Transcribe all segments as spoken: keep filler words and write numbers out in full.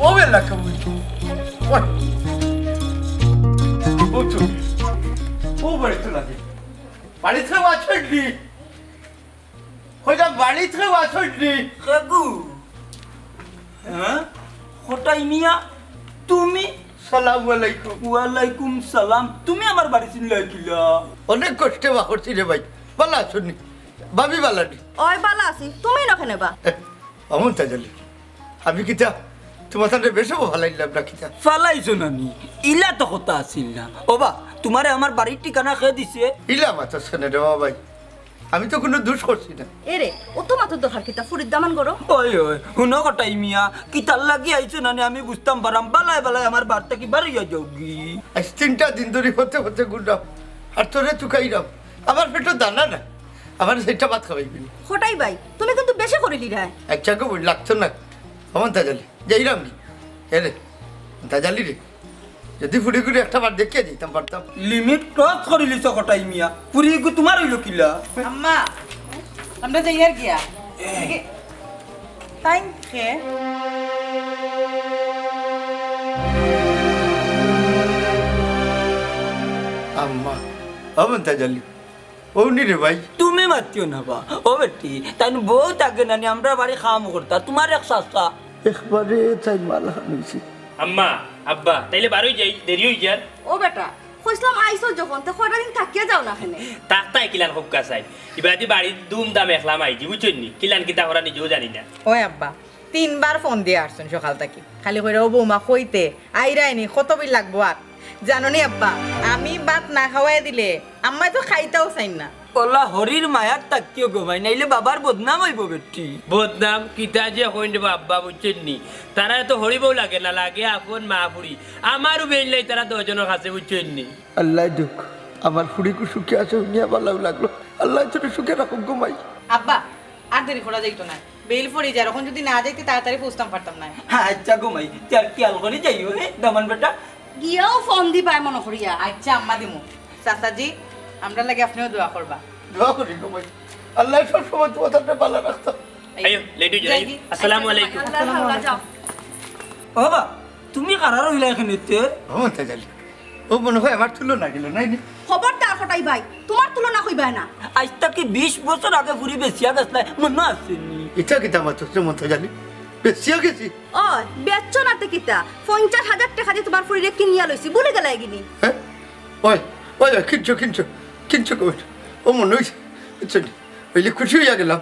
ও বেলা কবুল। ওই। ও চুপ। ও বাড়িত লাগে। বাড়িত কেউ আছইন নি? কইলাম বাড়িত কেউ আছইন নি? কাকু। হ্যাঁ? কটাই মিয়া, তুমি? সালাম আলাইকুম। ওয়ালাইকুম সালাম। তুমি আমার বাড়ি চিনলায় কিলা? অনেক কষ্টে বার করছি রে ভাই। ভালা আছইন নি? ভাবি ভালা নি? অয় ভালা আছি। তুমি নু কেনে বা? এ, অমন তাই জানি। আমি কিতা তুমার তানরে বেশি ফালাইলাম না কিতা? ফালাইছো না নি? ইলা তো কথা আছিল না। ওবা, তুমারে আমার বাড়ির ঠিকানা কে দিছে? ইলা মাতস কেনে রে বাবা ভাই? আমি তো কুনু দুষ করছি না। এরে, অত মাতর দরকার কিতা? ফুড়ির দামান করো। ওই, ওই, হুনো কটাই মিয়া, কিতার লাগি আইছো না নি আমি বুঝতাম পাররাম। বালায় বালায় আমার বাড়ি থাকি বারইয়া যাওগি। আইজ তিনটা দিন ধরি পথে পথে ঘুররাম, আর তোরে তুকাইরাম। আমার পেটো দানা না, আমার চাইরটা ভাত খাওয়াইবি নি। কটাই ভাই, তুমি কিন্তু বেশি করিলিরায়। আচ্ছা গো, লাগতো না। অমন তাই জানি। যাইরাম নি? এরে, দাজালি রে, যদি ফুড়িগুরে একটা বার দেখিয়া যাইতাম পারতাম। Limit cross করিলিছো কটাই মিয়া। ফুড়িগু তুমার অইলো কিলা? আম্মা, আমরা যাইয়ার গিয়া। তাই কে? আম্মা, অমন তাই জানি। অউ নি রে ভাই। তুমি মাতিও না বা। ও বেটি, তাইন বউত আগে না নি আমরার বাড়ি কাম করতা, তুমার এক চাচা। একবারে তাইন মাল খান অইছে। আম্মা, আব্বা, তাইলে বারই যাই, দেরি অই যার। ও বেটা, কইছলাম আইছো যখন, তে কয়টা দিন থাকিয়া যাও না কেনে? থাকতায় কিলান কউক্কা চাই। ইবাদি বাড়িত দুমদাম একলা মাইজি, বুঝছইন নি? কিলান কিতা করা নিজেও জানি না। ওই আব্বা, তিনবার ফোন দিয়া হারছইন সকাল থাকি। খালি কইরা, "ও বৌমা, কইতে আইরায় নি, কত বিল লাগবো আর?" জানো নি আব্বা, আমি ভাত না খাওয়াইয়া দিলে আম্মায় তো খাইতাও চাইন না। অলা হরির মায়াত থাকিও গো মাই, নাইলে বাবার বদনাম অইবো বেটি। বদনাম কিতা যে কইন রে বা আব্বা, বুঝছইন নি? তারারে তো হরি বউ লাগে না, লাগে আপন মা ফুড়ি। আমারও বেইন লাই তারা দুইজনর কাছে, বুঝছইন নি? আল্লায় দেউক, আমার ফুড়িগু সুখে আছে, হুনিয়া ভালাউ লাগলো। আল্লায় তোরে সুখে রাখউক গো মাই। আব্বা, আর দেরি করা যাইতো নায়। বেইল পড়ি যার, অখন যুদি না যাইতে তাড়াতাড়ি পৌঁছতাম পারতাম নায়। আচ্ছা গো মাই, তে আর খিয়াল করি যাইও, হে দামান বেটা। গিয়াও ফোন দিবায় মনো করিয়া। আচ্ছা আম্মা দিমু। চাচাজি, আমরার লাগি আপনেও দোয়া করবা। দোয়া করি গো মাই, আল্লায় সব সময় তুমার তানরে ভালা রাখতা। আইও, late অই যার। যাই। আসসালামু আলাইকুম। আল্লাহ হাওলা, যাও। ও বা, তুমি কারার অইলায় কেনে তে? ও মন্তাজ আলী, ও মনো অয় আমার তুলনা গেল, নায় নি? খবরদার কটাই ভাই, তুমার তুলনা কইবায় না। আইজ থাকি বিশ বছর আগে ফুড়ি বেচিয়া গেছলায়, মনো আছে নি? ইতা কিতা মাতস রে মন্তাজ আলী? বেচিয়া গেছি? অয়, বেচছো না তে কিতা? পঞ্চাশ হাজার টেকা দি তুমার ফুড়িরে কিনিয়া লইছি, ভুলি গেলায় গি নি? হ্যাঁ? ওই, ওই, ওই, কিনছো, কিনছো, কিনছো কই? ও মনো অইছে, বুঝছো নি? অইলে খুশি অইয়া গেলাম।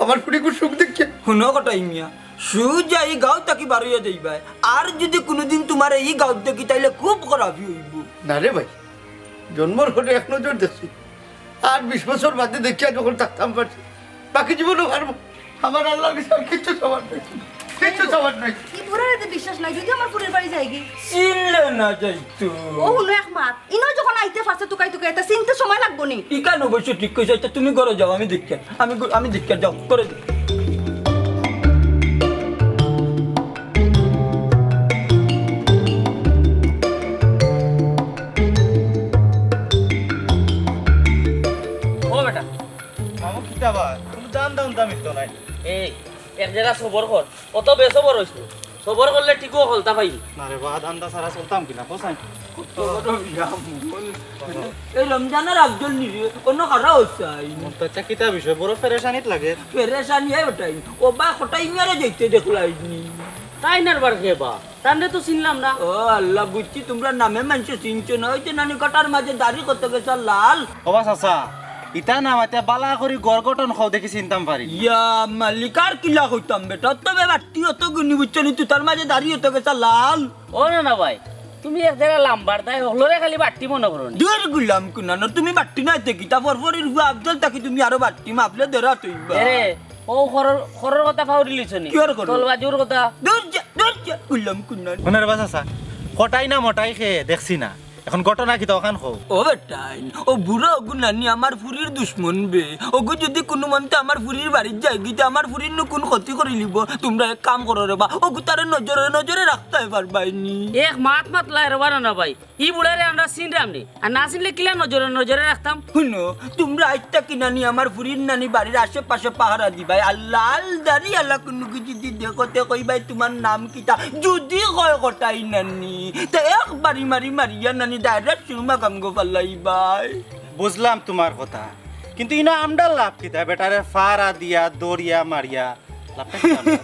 আমার ফুড়িগুর সুখ দেখিয়া। হুনো কটাই মিয়া, সুজা ই গাঁও থাকি বারইয়া যাইবায়। আর যুদি কুনুদিন তুমারে ই গাঁওত দেখি, তাইলে খুব খারাপি অইবো। না রে ভাই, জন্মর পরে এক নজর দেখছি। আর বিশ বছর বাদে দেখিয়া যখন থাকতাম পারছি, বাকি জীবনও পারবো। আমার আল্লার কাছে আর কিচ্ছু চাওয়ার নাই, কিচ্ছু চাওয়ার নাই। ই বুড়ারে তো বিশ্বাস নাই, যুদি আমার ফুড়ির বাড়ি যাইগি। চিনলে না যাইতো। ও হুনো এক মাত, ইনো যখন আইতে পারছে তুকাই তুকাই, তে চিনতে সময় লাগবো নি? ইখান অবশ্য ঠিক কইছো, আচ্ছা তুমি ঘরো যাও, আমি দেখিয়ার, আমি ঘ-, আমি দেখিয়ার, যাও, ঘরো যাও। ও বেটা। মামু কিতা বা? কুনু দান দান দামিত নাই। এই, এক জাগা সবর কর। অত বেসবর অইস না। সবর করলে ঠিকউ ফলতা পাইবি। না রে বা, ধান্দা ছাড়া চলতাম কিলা, কও চাই। কত বড় বিয়া মহল। এই রমজানর আফজল নি রে, অন্য কারা অইছে আই? মন্তাজ চাচা, কিতা বিষয়? বড় পেরেশানিত লাগে। পেরেশানি হে বেটাইন। ও বা কটাই মিয়ারে যাইতে দেখলাইনি। তাইন আর বার কে বা? তানরে তো চিনলাম না। ও আল্লাহ, বুঝছি তুমরা নামে মানষে চিনছো না। অউ যে নানি কাটার মাঝে দাড়ি কত গেছে লাল। ও বা চাচা, ইতা না মাতিয়া বালা করি ঘর গঠন কও দেখি চিনতাম পারি। ইয়া মালিক, আর কিলা কইতাম বেটা, তবে বাট্টি অত গুনি বুঝছো নি, তুতার মাঝে দাড়ি অত গেছে লাল। ও না না ভাই, তুমি এক জাগা লাম্বার দায় হকলরে খালি বাট্টি মনো করো নি। দূর গুলাম কুনানর, তুমি বাট্টি নায় তে কিতা, ফরফরির ফুয়া আফজল থাকি তুমি আরো বাট্টি, মাফলে ধরা তুই বা। এরে, ও খরর, খরর কথা ফাউরিলিছো নি? কিয়র খরর? তলবাজুর কথা। দূর যা, দূর যা, গুলাম কুনান। হুনো রে বা চাচা, কটাই না মটাই কে দেখছি না। এখন ঘটনা কিতা অখান কও। ও বেটাইন, ও বুড়া অগু নানি আমার ফুরির দুশমন বে। অগু যুদি কুনুমন্তে আমার ফুরির বাড়িত যায়গি তে আমার ফুরির নু কুন ক্ষতি করিলিবো? তুমরা এক কাম করো রে বা, অগু তারে নজরে নজরে রাখতায় পারবায়নি। এক মাত মাতলায় রে বা না ভাই, ই বুড়ারে আমরা চিনরাম নি, আর না চিনলে কিলা নজরে নজরে রাখতাম? হুনো, তুমরা আইজ থাকি নানি আমার ফুরির নানি বাড়ির আশেপাশে পাহারা দিবায়। আর লাল দাড়িআলা কুনু কিছু যুদি দেখো তে কইবায় তুমার নাম কিতা? যুদি কয় কটাই নানি, তে এক বাড়ি মারি মারিয়া নানি direct সুরমা গাঙ্গো ফালাইবায়। বুঝলাম তুমার কথা, কিন্তু ইনো আমরার লাভ কিতা? বেটারে ফারা দিয়া, দড়িয়া মারিয়া লাভটা কিতা আমরার?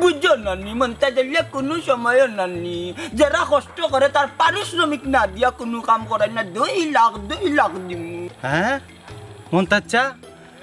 বুঝো নানি, মন্তাজ আলীয়ে কুনু সময়ও নানি, যেরা কষ্ট করে তার পারিশ্রমিক না দিয়া কুনু কাম করায় না। দুই লাখ, দুই লাখ দিমু। হ্যাঁ? মন্তাজ চা,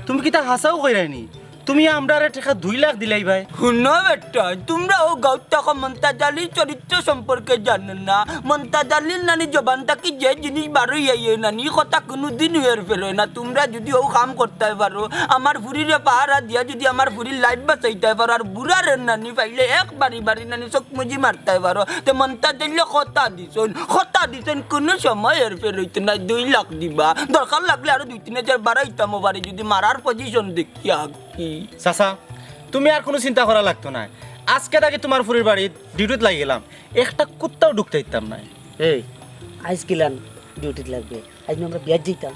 তুমি কিতা হাছাউ কইরায়নি? তুমি আমরারে টেকা দুই লাখ দিলাইবায়? হুনো বেটা, তুমরা অউ গাউত থাকো, মন্তাজ আলীর চরিত্র সম্পর্কে জানো না। মন্তাজ আলীর নানি জবান থাকি যে জিনিস বারইয়ায় নানি, ই কথা কুনুদিন হেরফের অয় না। তুমরা যুদি অউ কাম করতায় পারো, আমার ফুরিরে পাহারা দিয়া যুদি আমার ফুরির life বাঁচাইতায় পারো, আর বুড়ারে নানি পাইলে এক বাড়ি বাড়ি নানি চোখ মুজি মারতায় পারো, তে মন্তাজ আলীয়ে কথা দিছইন, কথা দিছইন, কুনু সময় হেরফের অইতো নায়, দুই লাখ দিবা। দরকার লাগলে আরো দুই তিন হাজার বাড়াইতাম, ও বাড়ি যুদি মারার position দেখিয়া। কি? চাচা, তুমি আর কুনু চিন্তা করা লাগতো নায়। আইজকে থাকি তুমার ফুরির বাড়িত duty-ত লাগি গেলাম, একটা কুত্তাও ঢুকতায় দিতাম নায়। এই, আইজ কিলান duty-ত লাগবে? আইজ নু আমরা বিয়াত যাইতাম।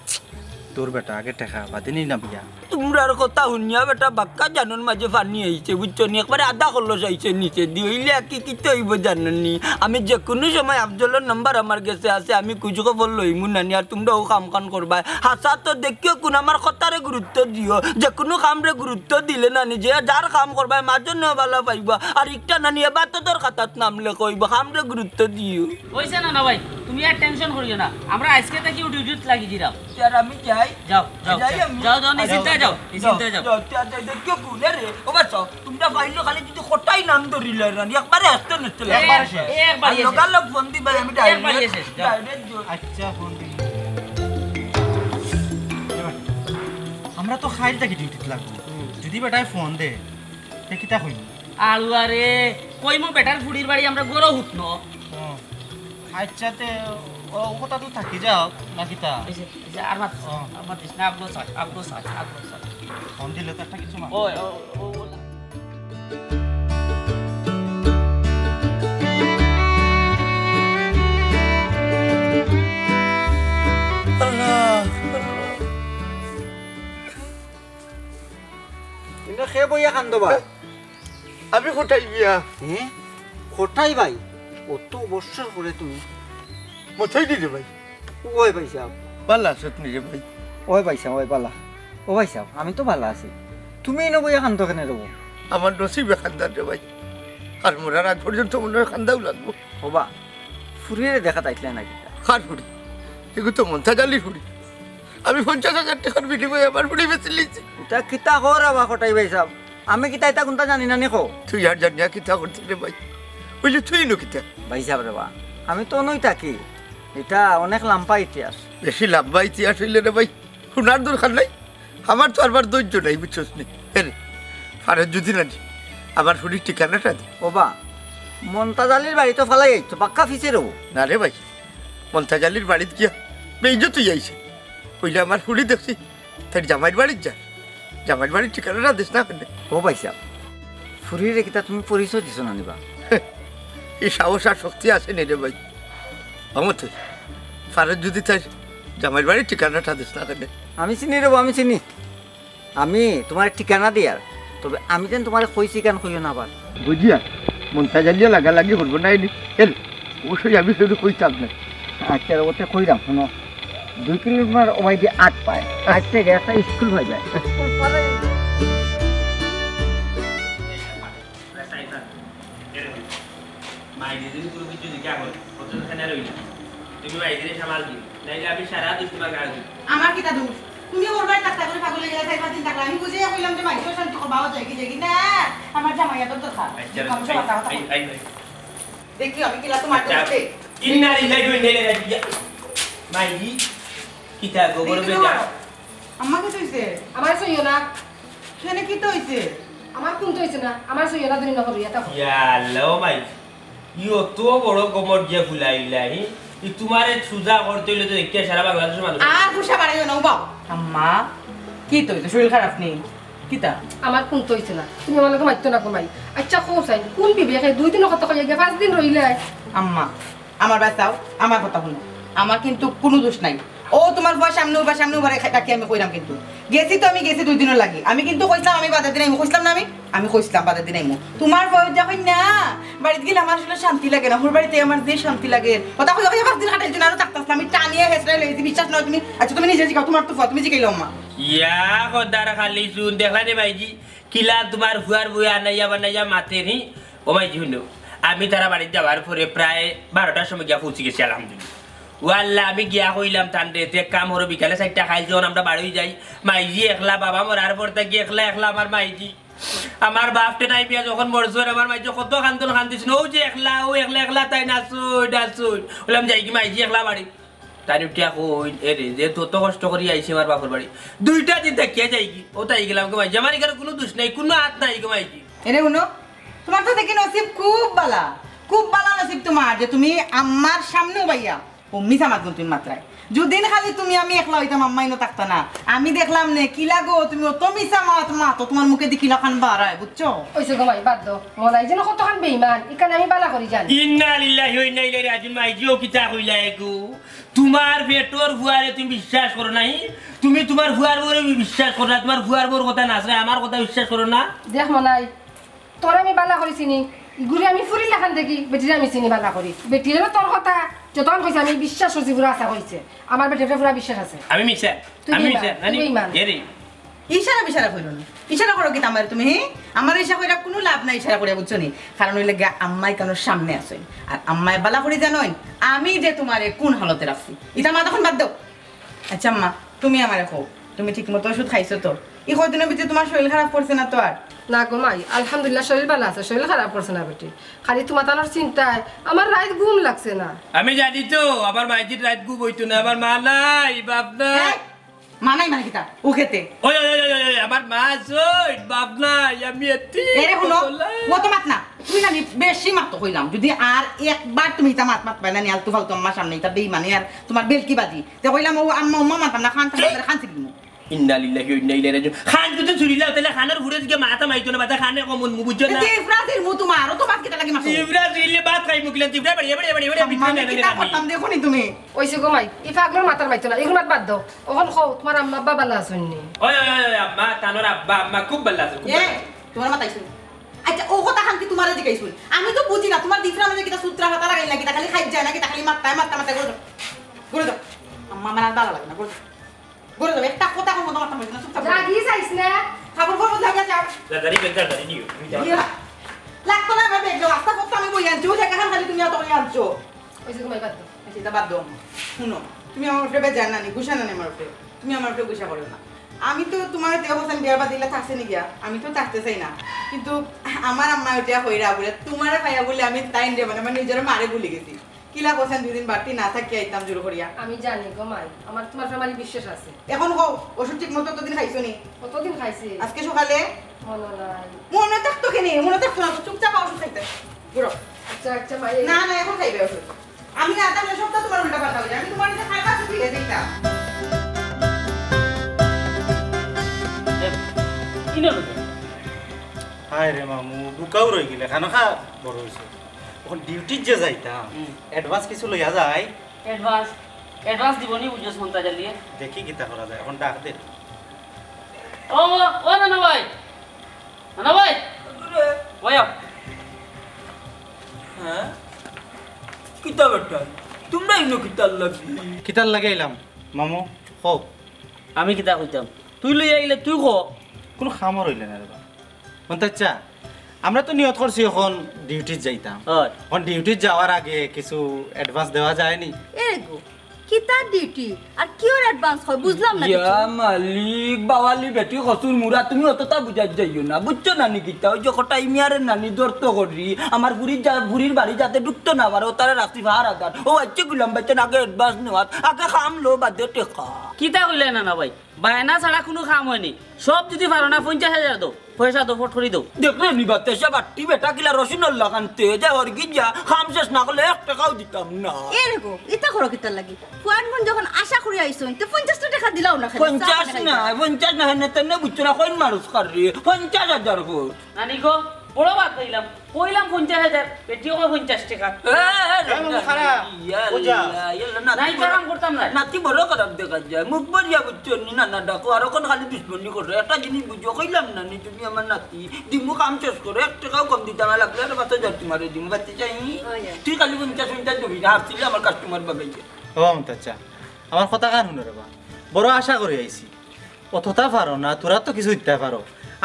দূর বেটা, আগে টেকা, বাদে নি না বিয়া। তুমরার কথা হুনিয়া বেটা বাক্কা জানর মাঝে পানি আইছে, বুঝছো নি? একবারে আধা কলস আইছে নিচেদি, অইলে আর কি কিতা অইবো জানো নি? আমি যেকুনু সময় আফজলর নাম্বার আমার গেছে আছে, আমি খুঁজ খবর লইমু নানি, আর তুমরা অউ কামখান করবায়। হাছা তো দেখিও কুন আমার কথারে গুরুত্ব দিও, যেকুনু কামরে গুরুত্ব দিলে নানি, যে যার কাম করবায় মাজে নু ভালা পাইবা, আর ইকটা নানি এবাদতর খাতাত নাম লেখা অইবো, কামরে গুরুত্ব দিও। অইছে না, না ভাই, তুমি আর tension করিও না, আমরা আইজকে থাকিউ duty-ত লাগি দিরাম। তে আর আমি যাই। যাও, যাও, যাই যাও, আমি। যাও, যাও, নিশ্চিন্তায় যাও, যাও, নিশ্চিন্তায় যাও। যাও, তে আর যাই, দেখিও কুন রে। ও বাচ্চা, তুমরা পাইলে খালি যুদি কটাই নাম ধরিলে না, একবারে আসতে নষ্ট লাগে। একবারে শেষ। একবারে আর শেষ। লগালগ ফোন দিবায়, আমি একবারে direct, শেষ, যাও। Direct যাই। আচ্ছা, ফোন দি। আমরা তো কাইল থাকি duty-ত লাগবো। হুম। যুদি বেটায় ফোন দে, তে কিতা কইমু? আলুয়ারে, কইমু বেটার ফুড়ির বাড়ি আমরা গরো হুতনো। ও। আচ্ছা, তে ও, ও কথা তো থাকি যাও, না কিতা? এই যে, এই যে, আর মাতিস না, ও। আর মাতিস না, আবগো সাজ, আবগো সাজ, আবগো সাজ। ফোন দিলে তো একটা কিছু মাত। ও, ও, ও, ও। আল্লাহ, আল্লাহ। ইনো কে বইয়া কান্দো বা? আমি কটাই মিয়া। হ্যাঁ? কটাই ভাই? অত বছর পরে তুমি? মতই দি রে ভাই। ওই ভাই সাহেব। ভালা আছো নি রে ভাই? ওই ভাই সাহেব, ওই ভালা। ও ভাই সাহেব, আমি তো ভালা আছি। তুমি ইনো বইয়া কান্দো কেনে রে বা? আমার নসিবে কান্দার রে ভাই। আর মরার আগ পর্যন্ত মনে হয় কান্দাউ লাগবো। ও বা, ফুরিরে দেখাত আইছলায় না কিতা? কার ফুরি? এগু তো মন্তাজ আলীর ফুরি। আমি পঞ্চাশ হাজার টেকার বিনিময়ে আমার ফুরি বেচিলিছি। ইতা কিতা কও রে বা কটাই ভাই সাহেব? আমি কিতা ইতা কুন্তা জানি না নি কও? তুই আর জানিয়া কিতা করতে রে ভাই? অইলে তুই ইনো কিতা? ভাই সাহেব রে বা, আমি তো অনোউ থাকি। ইটা অনেক লাম্বা ইতিহাস। বেশি লাম্বা ইতিহাস অইলে রে ভাই, হুনার দরকার নাই। আমার তো আর ধৈর্য নাই, বুঝছস নি? এরে, পারস যুদি নানি, আমার ফুরির ঠিকানাটা দে। ও বা, মন্তাজ আলীর বাড়ি তো ফালাই আইছো, বাক্কা পিছে রে বা। না রে ভাই, মন্তাজ আলীর বাড়িত গিয়া বেইজ্জত অইয়া আইছে। অইলে আমার ফুরি দেখছি, তাইর জামাইর বাড়িত যার। জামাইর বাড়ির ঠিকানাটা দিস না কেনে? ও ভাই সাহেব, ফুরিরে কিতা তুমি পরিচয় দিছো না নি বা? ই সাহস আর শক্তি আছে নি রে ভাই। অমতে, পারস যুদি তাইর জামাইর বাড়ির ঠিকানাটা দিস না কেনে? আমি চিনি রে বা, আমি চিনি। আমি তুমার ঠিকানা দিয়ার, তবে আমি যেন তুমারে কইছি ইখান কইও না আবার। বুঝিয়া, মন্তাজ আলীয়ে লাগালাগি করবো না এনে। এর, অবশ্যই আমি কেউরে কইতাম না। আচ্ছা, অতে কইরাম, হুনো। দুই কিলোমিটার ওবায়দি আট পায়। আট থাকি একটা স্কুল পাইবা। স্কুল পাইবা। মাইরে যদি কোনো কিছু জিজ্ঞাসা করে, ও তো এখানে রইল। তুমি মাইরে সামাল দিও, নাইলে আমি সারা দুষ তোমার গায়ে দিব। আমার কিতা দুষ? তুমি ওর বাড়ি থাকতা করে পাগল অইয়া গেলা, চাইর পাঁচ দিন থাকলা। আমি বুঝাইয়া কইলাম যে মাইরে শান্তি কবাও যায় কি যায় কি না, আমার জামাইয়াতর দরকার। আচ্ছা, আমি সব আচ্ছা, কথা আই, আই, আই। দেখি আমি কিলা তোমার আচ্ছা। দোষ দেই। ইন্না লিল্লাহি ওয়া ইন্না ইলাইহি রাজিউন। মাইজি, কিতা গো, দেখি গরমে তোমার যা। আম্মা, কিতা অইছে? আমার সইও না। কেনে, কিতা অইছে? আমার কুন্তা অইছে না, আমার সইও না, দিন না করিয়া থাকো। ইয়া আল্লাহ, ও মাইজি, ই অত বড় কমর দিয়া ফুলাইলা, হি? তুমারে সুজা করতে অইলে তো দেখিয়া সারা বাংলাদেশর মানুষ। আর গুসা বাড়াইও না, উবাও। আম্মা, কিতা অইছে? শরীর খারাপ নি? কিতা? আমার কুন্তা অইছে না, তুমি আমার লগে মাতিও না গো মাই। আচ্ছা, কও চাই, কুন বিবেকে দুই দিনর কথা কইয়া গিয়া পাঁচ দিন রইলে? আম্মা, আমার বায় চাও, আমার কথা হুনো, আমার কিন্তু কুনু দুষ নাই। অউ তুমার ফুয়া সামনে উবা, সামনে উবা রেখে ডাকি আমি কইরাম কিন্তু। গেছি তো আমি, গেছি দুই দিনর লাগি। আমি কিন্তু কইছলাম আমি বাদর দিন আইমু, কইছলাম না আমি? আমি কইছলাম বাদর দিন আইমু। তুমার ফুয়ায় দেখইন না, বাড়িত গেলে আমার আসলে শান্তি লাগে না। হুর বাড়িত আমার যে শান্তি লাগে। কথা কইয়া কইয়া পাঁচ দিন কাটাইছো না, আরো থাকতাছ না। আমি টানিয়া হেসড়াই লইছি, বিশ্বাস নায় তুমি। আচ্ছা, তুমি নিজে জিগাও, তুমার তো ফুয়া, তুমি জিগাইলাও আম্মা। ইয়া খোদার খালি চুন, দেখলা নি মাইজি? কিলা তুমার ফুয়ার বউয়ে আনাইয়া বানাইয়া মাতের হি। ও মাইজি হুনো, আমি তারা বাড়িত যাওয়ার পরে প্রায় বারোটার সময় গিয়া পৌঁছি গেছি, আলহামদুলিল্লাহ। ও আল্লাহ, আমি গিয়া কইলাম তানরে, তে এক কাম করো, বিকালে চাইরটা খাইল যখন আমরা বাড়ি যাই, মাইজি একলা, বাবা মরার পর থাকি একলা একলা আমার মাইজি। আমার বাপটে নাই বিয়া যখন মরছইন, আমার মাইজি কত কান্দন কান্দিছইন, অউ যে একলা, অউ একলা একলা তাইন আছইন, আছইন। কইলাম, যাইগি মাইজি একলা বাড়ি। তাইন উঠিয়া কইন, এরে, যে তত কষ্ট করি আইছি আমার বাপর বাড়ি, দুইটা দিন থাকিয়া যাইগি। অউ তাই গেলাম গো মাইজি, আমার ইখানো কুনু দুষ নাই, কুনু আত নাই গো মাইজি। এরে হুনো, তুমার তো দেখি নসিব খুব বালা, খুব বালা নসিব তুমার যে তুমি আম্মার সামনে উবাইয়া অউ মিছা মাতগুন তুমি মাতরায়। যুদিন খালি তুমি আমি একলা অইতাম, আম্মা ইনো থাকতা না। আমি দেখলাম নে, কিলা গো, তুমি অত মিছা মাত মাতো, তুমার মুখেদি কিলাখান বারায়, বুঝছো? অইছে গো মাই, বাদ দেও। মনাই যেন কতখান বেইমান, ইখান আমি বালা করি জানি। ইন্না লিল্লাহি ওয়া ইন্না ইলাইহি রাজিউন, মাইজি অউ কিতা কইলা এগু? তুমার পেটর ফুয়ারে তুমি বিশ্বাস করো নাই, তুমি তুমার ফুয়ার বউরে বিশ্বাস করো না, তুমার ফুয়ার বউর কথা না, আমার কথা বিশ্বাস করো না। দেখ মনাই, তোরে আমি বালা করি চিনি, ইগুরে আমি ফুরির লাখান দেখি, বেটিরে আমি চিনি বালা করি। বেটিরে তোর কথা যতখান কইছে আমি বিশ্বাস করছি, পুরা হাছা কইছে। আমার বেটির উপরে পুরা বিশ্বাস আছে। আমি মিছা? তুই আমি বেইমান, মিছা? তুই নানি? বেইমান। এরে। ইশারা বিশারা কইরো না। ইশারা করো কিতা আমারে তুমি, হি? আমারে ইশারা কইরা কুনু লাভ নাই, ইশারা করিয়া, বুঝছো নি? কারণ অইলে গিয়া আম্মা ইখানোর সামনে আছইন। আর আম্মায় বালা করি জানইন, আমি যে তুমারে কুন হালতে রাখছি। ইতা মাত অখন বাদ দেও। আচ্ছা আম্মা, তুমি আমারে কও, তুমি ঠিক মতো ওষুধ খাইছো তো? ই কয়দিনর ভিতরে তুমার শরীর খারাপ করছে না তো আর? না গো মাই, আলহামদুলিল্লাহ শরীর বালা আছে, শরীর খারাপ করছে না বেটি। খালি তুমার তানোর চিন্তায় আমার রাইত ঘুম লাগছে না। আমি জানি তো, আমার মাইজির রাইত ঘুম অইতো না, আমার মা নাই, বাপ নাই। এই, মা নাই মানে কিতা? ও খেতে। ওই, ওই, ওই, ওই, ওই, আমার মা আছইন, বাপ নাই, আমি এতিম। এরে হুনো, অসহায়। অত মাত না। তুমি জানি বেশি মাতো কইলাম। যুদি আর একবার তুমি ইতা মাত মাতবায় না নি আলতু ফালতু আম্মার সামনে, ইতা বেইমানি আর তুমার বেলকি বাজি। তে কইলাম, অউ আম্মা উম্মা মাততাম না, কান থাকলে কান ছিড়ি দিমু। ইন্না লিল্লাহি ওয়া ইন্না ইলাইহি রাজিউন। কান যুদি ছিড়িলাও, তাইলে কানর ফুড়ে দিকে মাথা মাইতো না, বাদে কানে কম হুনমু, বুঝছো না? তে ইফরা ছিড়মু তুমার, অত মাত কিতা লাগি মাতো? ইফরা ছিড়লে ভাত খাইমু কিলা, ইফরা বাড়িয়ে, বাড়িয়ে, বাড়িয়ে, বাড়িয়ে, আম্মা, আমি কিতা করতাম দেখো নি তুমি? অইছে গো মাই, ই পাগলর মাতার মাইতো না, ইগুর মাত বাদ দেও। অখন কও, তুমার আম্মা আব্বা বালা আছইন নি? ওই, ওই, ওই, ওই, আম্মা, তানোর আব্বা, আম্মা খুব বালা আছে, খুব এ, বালা আছে। তুমার মাত আইছে নি? আচ্ছা, অউ কথাখান কি তুমারে জিগাইছইন? আমি তো বুঝি না, তুমার দিফরা মাঝে কিতা সুত্রা ফাতা লাগাইল না, কিতা খালি খাইত যায় না, কিতা খালি মাততায়, মাততায়, মাততায়, ঘুরে যাও। ঘুরে যাও। আম্মা, আমার আর বালা লাগে না, ঘুরে যাও। ঘুরে যাও, একটা কথা কম মতো মাততাম পারছি না, চুপচাপ ঘুরে যাও। রাগি যাইস না। কাপড় পরো, লাগা যাও। দাদারি বেগ, দাদারি নিও, তুমি যাও। ইয়া, লাগতো না আমার বেগ, আস্তা কথা আমি বই আনছি, অউ জাগাখান খালি তুমি অত বই আনছো। ওই যে ঘুমাই বাদ দাও। আচ্ছা, ইতা বাদ দেও আম্মা। হুনো, তুমি আমার উপরে বেজার না নি, গুসা না নি আমার উপরে? তুমি আমার উপরে গুসা করিও না। আমি তো তুমার অতে অবস্থান বিয়ার বাদে ইলা থাকছি নি গিয়া, আমি তো থাকতে চাই না। কিন্তু আমার আম্মা অটা কইরা বুলে, তুমারে পাইয়া বুলে আমি তাইনরে মানে আমার নিজর মারে ভুলি গেছি। কিলা কইছইন দুই দিন বাড়তি না থাকিয়া আইতাম জোর করিয়া। আমি জানি গো মাই, আমার তুমার উপরে বিশ্বাস আছে। অখন কও, ওষুধ ঠিক মতো অতদিন খাইছো নি? কতদিন খাইছি? আজকে সকালে? মনো নাই। মনো থাকতো কেনে? মনো থাকতো না, চুপচাপ ওষুধ খাইতে। ঘুরো। আচ্ছা, আচ্ছা, মাই। না, না, অখন খাইবে ওষুধ। আমি না থাকলে সবটা তুমার উল্টা পাল্টা অই যায়। আমি তুমার ইটা খাইবা ছুটি অই যাইতাম। এ, কি নাম এটা? হায় রে মামু, বুকাও রই গেলে, খানা খা বড় অইছে। অখন ডিউটিত যে যাইতাম, হুম। Advance কিছু লইয়া যাই। Advance? Advance দিবো নি, বুঝছস মন তাজা লিয়ে? দেখি কিতা করা যায়, অখন ডাক দে। ও, ও, ও নানা ভাই, নানা ভাই, ওই আও। হ্যাঁ? কিতা বেটা? তুমরা ইনো কিতার লাগি? কিতার লাগি আইলাম, মামু? কও। আমি কিতা কইতাম? তুই লইয়া আইলে তুই ক। কুনু কামর অইলে না রে বা। মন্তাজ চা, আমরা তো নিয়ত করছি অখন ডিউটিত যাইতাম। অয়। অখন ডিউটিত যাওয়ার আগে কিছু advance দেওয়া যায় নি? এরে গো, কিতার ডিউটি? আর কিওর advance অয়? বুঝলাম না ইয়া কিছু। মালিক, বাওয়ালি বেটি কসুর মুরা, তুমি অতটা বুঝাত যাইও না। বুঝছো না নি কিতা? ওই যে কটা ইমিয়ারে নানি ধরতো করি, আমার বুড়ির যা-, বুড়ির বাড়ি যাতে ঢুকতো না পারে, ও তারা রাখছি পাহারাদার। ও আইছে গুলাম বাইচ্চা, আগে advance নেওয়াত, আগে কাম লো, বাদে টেকা। কিতা কইলে নানা ভাই? বায়না ছাড়া কুনু কাম অয় নি। সব যুদি পারো না, পঞ্চাশ হাজার দেও। পয়সা তো ফট করি দেও। দেখলে নি বাতাসা বাট্টি বেটা কিলা রসুনর লাখান তে, যে হরগি যা, কাম শেষ না করলে এক টেকাও দিতাম না। এ রে গো, ইতা করো কিতার লাগি? ফুয়ান বোন যখন আশা করি আইছইন, তে পঞ্চাশটা টেকা দিলাও না খালি। পঞ্চাশ চা না, বানাইবা। পঞ্চাশ না, হেনে তেনে বুঝছো না, কইন মানুষ কার রে, পঞ্চাশ হাজার কর। নানি গো, বড় বাদ পাইলাম, কইলাম পঞ্চাশ হাজার, বেটিও কয় পঞ্চাশ টেকা। এ, এ, এ, মামু, খারাপ। ইয়াল্লা, বুঝা। ইয়াল্লা, নাতি নাই, বড়, কাম করতাম না। নাতি বড় খারাপ দেখা যায়, মুখ বাড়িয়া বুঝছো নি, না, না, ডাকো, আর অখন খালি দুশমনি করো। একটা জিনিস বুঝো, কইলাম না নি, তুমি আমার নাতি, দিমু কাম শেষ করো, এক টেকাও কম দিতাম না, লাগলে আর পাঁচ হাজার তোমারে দিমু, বাচ্চা চাই। ওই যে। তুই খালি পঞ্চাশ, পঞ্চাশ দিবি না, হারছিলে আমার কাস্টমার বাগাইছে। ও মমতাজ চা, আমার কথা কান হুনো রে বা, বড় আশা করি আইছি। অতটা পারো না, তোরা তো কিছু দিতে পারো।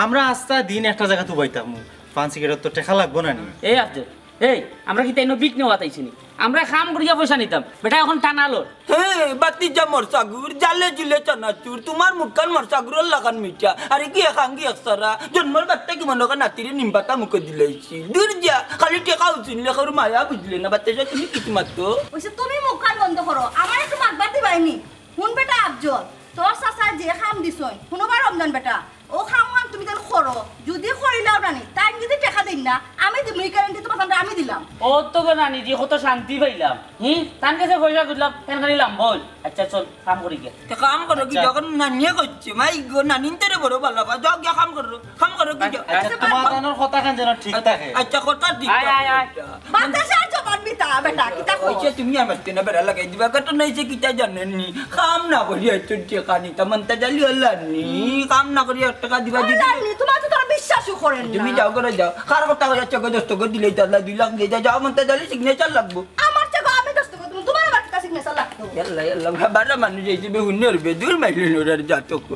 আমরা আস্তা দিন একটা জাগাত উবাই থাকমু, পান সিগারেট তো টেকা লাগবো না নি? এই আফজল, এই, আমরা কিতা ইনো ভিক নেওয়াত আইছি নি? আমরা কাম করিয়া পয়সা নিতাম। বেটা অখন টানা লর। হে, বাতি যা মরসাগুর, জালে জুলে চানাচুর, তোমার মুখখান মরসাগুরর লাখান মিঠা। আরে কি এক আঙ্গি এক সারা, জন্মর বাত্তা কি মনে করে নাতিরে নিম পাতা মুখো দিলাইছি। দূর যা, খালি টেকা উচিনলে কারো মায়া বুঝলে না, বাচ্চা তুমি কিছু মাত্র। ওইসে তুমি মুখখান বন্ধ করো, আমার একটু মাতবার দিবাইনি। হুন বেটা আফজল, তোর চাচায় যে কাম দিছইন, হুনো বা রমজান বেটা, ও কাম কাম তুমি তান করো, যদি করিলাও না নি, তাই যদি টেকা দেইন না, আমি দিমু, এই গ্যারান্টি তোমার সামনে আমি দিলাম। ও তো গো নানি জি, কত শান্তি পাইলাম। হুম, তান গেছে পয়সা খুঁজলাম, তান খালি লাম্বা হইল। আচ্ছা চল, কাম করি গিয়া। তে কাম করো কি, আচ্ছা। যখন নানিয়ে করছে, মাই গো, নানিন তোরে বড় ভালা পায়, যাও গিয়া কাম করো, কাম করো কি যাও। আচ্ছা, আচ্ছা, তোমার কানোর কথা খান যেন ঠিক থাকে। আচ্ছা, কথা ঠিক আয়, থাকে। আয়, আয়। বাতাসে আর জবান মিঠা, বেটা, কিতা কও? ওই যে তুমি আমার তেনা বেড়া লাগাই দিবা, কথা নাই যে কিতা জানেন নি? কাম না করি একটু টেকা নিতা, মন্তা জালি হল্লা নি, কাম না করি এক টেকা দিবা দিদি। আল্লাহ নি, তোমার তো তারা বিশ্বাসও করেন না। তুমি যাও করে যাও, কার কথা হয়ে চোখে দশ টাকা দিলে তো আল্লাহ দুই লাখ দিয়ে যাও, যাও মন্তা জালি সিগনেচার লাগবো। আমার চোখে আমি দশ টাকা দিমু, তোমার আবার কিতা সিগনেচার লাগতো? ইয়াল্লা, ইয়াল্লা, বারো মানুষ এই যে বেহুন নড়বে, দূর মাইলে নড়ার যা চোখ।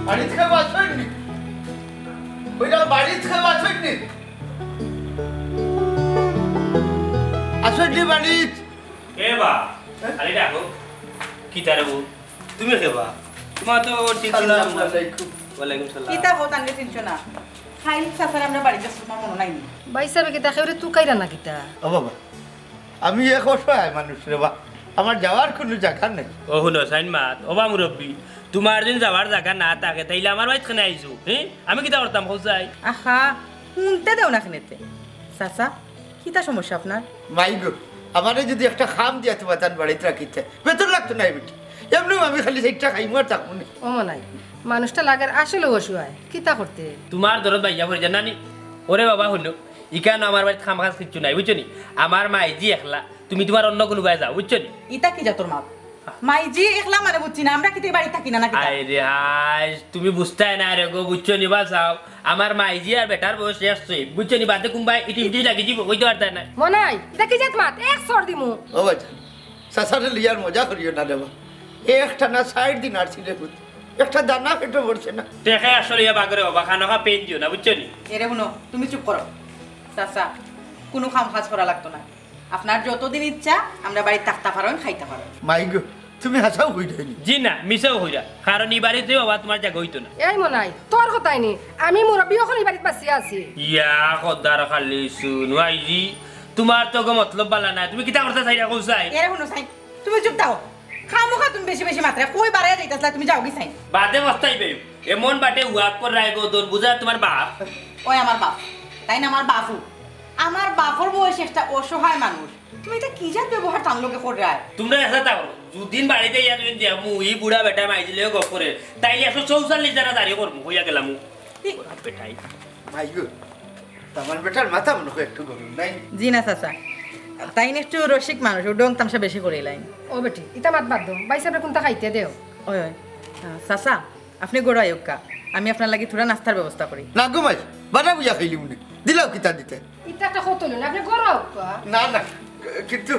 বাড়িত কেউ আছইন নি? ওই না, বাড়িত কেউ আছইন নি? আছইন নি বাড়িত? কে বা? আরে ডাকো। কিতা রে বউ? তুমি কে বা? তোমার তো ঠিক ছিলাম না। আসসালামু আলাইকুম। ওয়ালাইকুম সালাম। কিতা বউ, তানরে চিনছো না? খাইল চাচার আমরা বাড়িত যাইছি, তোমার মনো নাই নি? ভাইসাবে কিতা কেউরে তুকাইরা না কিতা? ও বাবা, আমি এক অসহায় মানুষ রে বা, আমার যাওয়ার কুনু জাগা নাই। ও হুনো, সাইন মাত, ও বা মুরব্বি, তোমার যদি যাওয়ার জাগা না থাকে, তাইলে আমার বাড়িত কেনে আইছো? হ্যাঁ? আমি কিতা করতাম, কও চাই? আহা, হুনতে দেও না কেনে তে। চাচা, কিতা সমস্যা আপনার? মাই গো, আমারে যদি একটা কাম দিয়া তোমার তান বাড়িত রাখিতে, বেতন লাগতো না বেটি। এমনেউ আমি খালি সেইটা খাইমু আর থাকমু নে। ও মনাই, মানুষটা লাগের আসলে অসহায়, কিতা করতে? তোমার দরদ বাইয়া পড়ি যায় না নি? ওরে বাবা, হুনো, ইকানো আমার বাড়িত কাম কাজ কিচ্ছু নাই, বুঝছো নি? আমার মাইজি একলা, তুমি তোমার অন্য কুনুবায় যাও, বুঝছো নি? ইতা কি জাতর মাত? মাইজি একলা মানে বুঝছি না, আমরা কিতা বাড়িত থাকি না, না কিতা? আয় রে আয়, তুমি বুঝতায় না রে গো, বুঝছো নি বা? যাও, আমার মাইজি আর বেটার বয়স শেষ অইছে, বুঝছো নি? বাদে কুনবায় ইটি ইটি লাগি যিবো, কইতে পারতায় না। মনাই, ইতা কি জাত মাত? এক চড় দিমু। ও বাচ্চা, চাচারে লইয়ার মজা করিও না রে বা। একটানা চাইর দিন আর ছিলে পুত। একটা দানা পেটো পড়ছে না। টেকা আসলে ইয়া বাগরে বাবা, খানো খা পেন দিও না, বুঝছো নি? এরে হুনো, তুমি চুপ করো। চাচা, কুনু কাম কাজ করা লাগতো না। আপনার যতদিন ইচ্ছা আমরা বাড়িত থাকতা পারইন, খাইতা পারইন। মাই গো, তুমি হাছাউ কইরায় নি? জি না, মিছাও কইরা। কারণ ই বাড়িত রে বাবা তোমার জাগা অইতো না। এই মনাই, তোর কথাই নি, আমি মুরব্বি অখন ই বাড়িত বাঁচিয়া আছি। ইয়া খোদার খালি শুন, ওয়াইজি, তোমার তো গো মতলব বালা নাই, তুমি কিতা করতা চাইরা কও চাই? এরে হুনো চাই, তুমি চুপ থাকো। খামোখা তুমি বেশি বেশি মাতরায়, কই বাড়াইয়া যাইতাছলায়, তুমি যাওগি চাই। বাদে পস্তাইবায়। এমন বাটে ওয়াক কররায় গো, দর বুঝা তোমার বাপ। ওই আমার বাপ, তাইন আমার বাপও। আমার বাপর বয়সী একটা অসহায় মানুষ, তুমি ইটা কি জাত ব্যবহার তান লগে কররায়? তোমরা এসা থাকো, দুদিন বাড়িত ইয়া দুদিন দিয়া মু, ই বুড়া বেটা মাইজিলে গপ করে, তাইলে একশো চৌচল্লিশ জানা দাড়ি করমু, কইয়া গেলাম। ই বুড়া বেটাই। মাই গো, আমার বেটার মাথা মনে হয় একটু গরম, নাই? জি না চাচা, তাইন একটু রসিক মানুষ, ও ঢং তামশা বেশি করিলাইন। ও বেটি, ইতা মাত বাদ দেও, ভাইসাবরে কুনতা খাইতে দেও। ওই, ওই, আহ, চাচা, আপনে ঘরো আউক্কা, আমি আপনার লাগি থুড়া নাস্তার ব্যবস্থা করি। না গো মাই, বাড়া বইয়া খাইলিমু নে, দিলাও কিতা দিতে? ইতা একটা কথা অইলো না, আপনে ঘরো আউক্কা। না, না, কিন্তু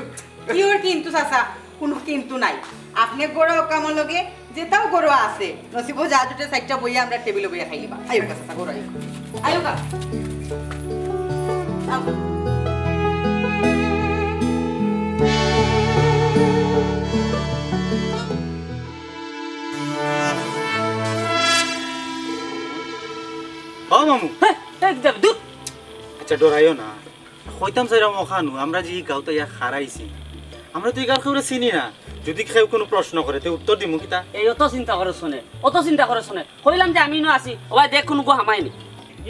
কিওর কিন্তু চাচা, কুনু কিন্তু নাই। আপনে ঘরো আউক্কা আমার লগে, যেতাও ঘরো আছে। নসিবো যা জুটে চাইরটা বইয়া আমরা টেবিলো বইয়া খাইলিবা। আউক্কা চাচা, ঘরো আউক্কা। আউক্কা। আও। ও মামু। হ্যাঁ। এই যাবে, দূর। আচ্ছা, ডরাইও না। কইতাম চাইরাম অখানউ, আমরা যে ই গাঁওত আইয়া খাড়াইছি, আমরা তো ইগার কেউরে চিনি না। যদি কেউ কুনু প্রশ্ন করে, তে উত্তর দিমু কিতা? এই অত চিন্তা করছ নে, অত চিন্তা করছ নে। কইলাম যে আমি ইনো আছি, ওবায় দেখ কুনু গু হামায়নি।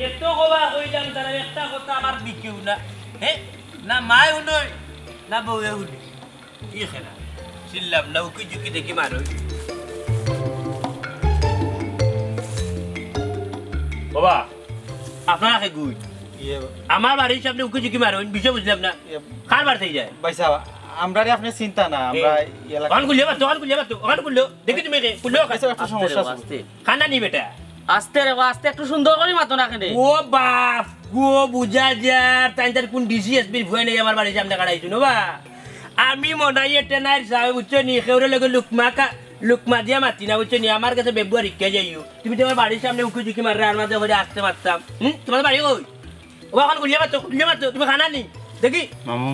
এত কওয়া কইলাম তারা একটা কথা আমার দিকেও না। হে? না মায় হুনই, না বউয়ে হুনে। কি খেলা? চিল্লাম না, উকি ঝুঁকি দেখি মারো। বাবা, আপনারা কে গুই? ইয়ে, আমার বাড়ির সামনে উকি ঝুঁকি মারো, বিষয় বুঝলাম না। ইয়ে, কার বাড়িত যায়? ভাই সাহেব, আমরারে আপনে চিনতা না, আমরা এ, এই এলাকা ওখান খুললে মারতো, ওখান খুললে মারতো, ওখান খুললো। দেখি তুমি কে? খুললো ওখান। ভাই সাহেব, একটা আস্তে রে সমস্যা বাবা, আছে। আস্তে। কান্দানি বেটা। আস্তে রে বাবা, আস্তে, একটু সুন্দর করি মাতো না কেনে? ও বাপ, ও বুঝা যার, তাইন তার কোন ডিসি এসপির ভয় নাই আমার বাড়ির সামনে খাড়াইছইন, ও বা। আমি মনাই এটা নাই সাহেব, বুঝছো নি? কেউরে লগে লুকমা কা-, লুকমা দিয়া মাতি না, বুঝছো নি? আমার গেছে বেবুয়া রিক্কা যাইও। তুমি তো আমার বাড়ির সামনে উকি ঝুঁকি মাররে, আর মাঝে করে আসতে মারতাম। হুম? তোমার বাড়ি কই? ও, এখন গুলিয়া মারতো, গুলিয়া মারতো, তুমি কান্দানি। দেখি। মামু,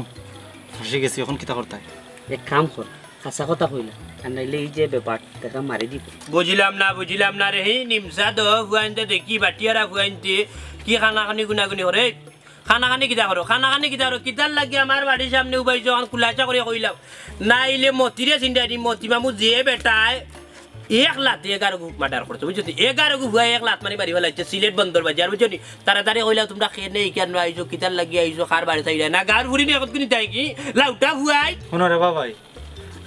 ফাঁসি গেছি, এখন কিতা করতায়? এক কাম কর, হাছা কথা কইলা, আর নাইলে এই যে ব্যাপার, দেখা মারি দিব। বুঝিলাম না, বুঝিলাম না রে, হি, নিমসা দো, ফুয়াইন্তে দেখি, বাটিয়ারা ফুয়াইন্তে, কি কানাকানি গুনাগুনি করে? কানাকানি কিতা করো? কানাকানি কিতা করো? কিতার লাগি আমার বাড়ির সামনে উবাইছো, এখন খুলাসা করি কইলাম। নাইলে মতিরে চিন্তা দি, মতি মামু যে বেটায়, এক লাতে এগারো গু মার্ডার করছে, বুঝছো নি? এগারো গু ফুয়ায় এক লাত মারি মারি ফালাইছে, সিলেট বন্দর বাজার, বুঝছো নি? তাড়াতাড়ি কইলাম, তোমরা কেনে ইকানো আইছো, কিতার লাগি আইছো, কার বাড়ি চাইরা না, গাঁওর ফুরি নি এখন কুনি তাই কি? লাউটা ফুয়াই। হুনো রে বাবাই,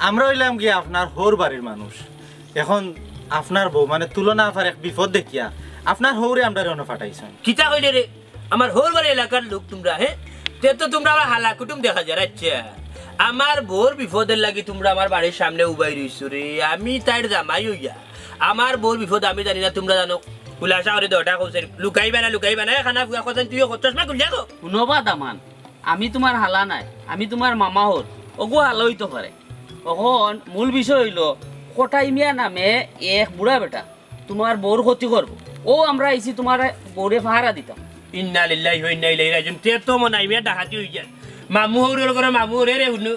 আমরা অইলাম গিয়া আপনার হউর বাড়ির মানুষ। এখন আপনার বউ মানে তুলনা আফার এক বিপদ দেখিয়া আপনার হউরে আমরারে অনো ফাটাইছইন। কিতা কইলে রে? আমার হউর বাড়ি এলাকার লোক তোমরা, হে? তে তো তোমরা আমার হালা কুটুম দেখা যার, আচ্ছা। আমার বউর বিপদর লাগি তোমরা আমার বাড়ির সামনে উবাই রইছো রে। আমি তাইর জামাই অইয়া আমার বউর বিপদ আমি জানি না, তোমরা জানো। খুলাসা করি দেও, ওটা কইছে, লুকাইবা না, লুকাইবা না, এ কানা ফুয়া কথা তুইও করছস না, খুলিয়া কও। হুনো বা দামান, আমি তোমার হালা নায়, আমি তোমার মামা হউর। অগু হালা অইতো পারে। অখন মূল বিষয় অইলো, কটাই মিয়া নামে এক বুড়া বেটা তোমার বউর ক্ষতি করবো। অউ আমরা আইছি তোমার বউরে পাহারা দিতাম। ইন্না লিল্লাহি ওয়া ইন্না ইলাইহি রাজিউন। তে তো মনাই মিয়া ডাকাতি অই যায়। মামু হউরর ঘরো মামু হউরে রে হুনো।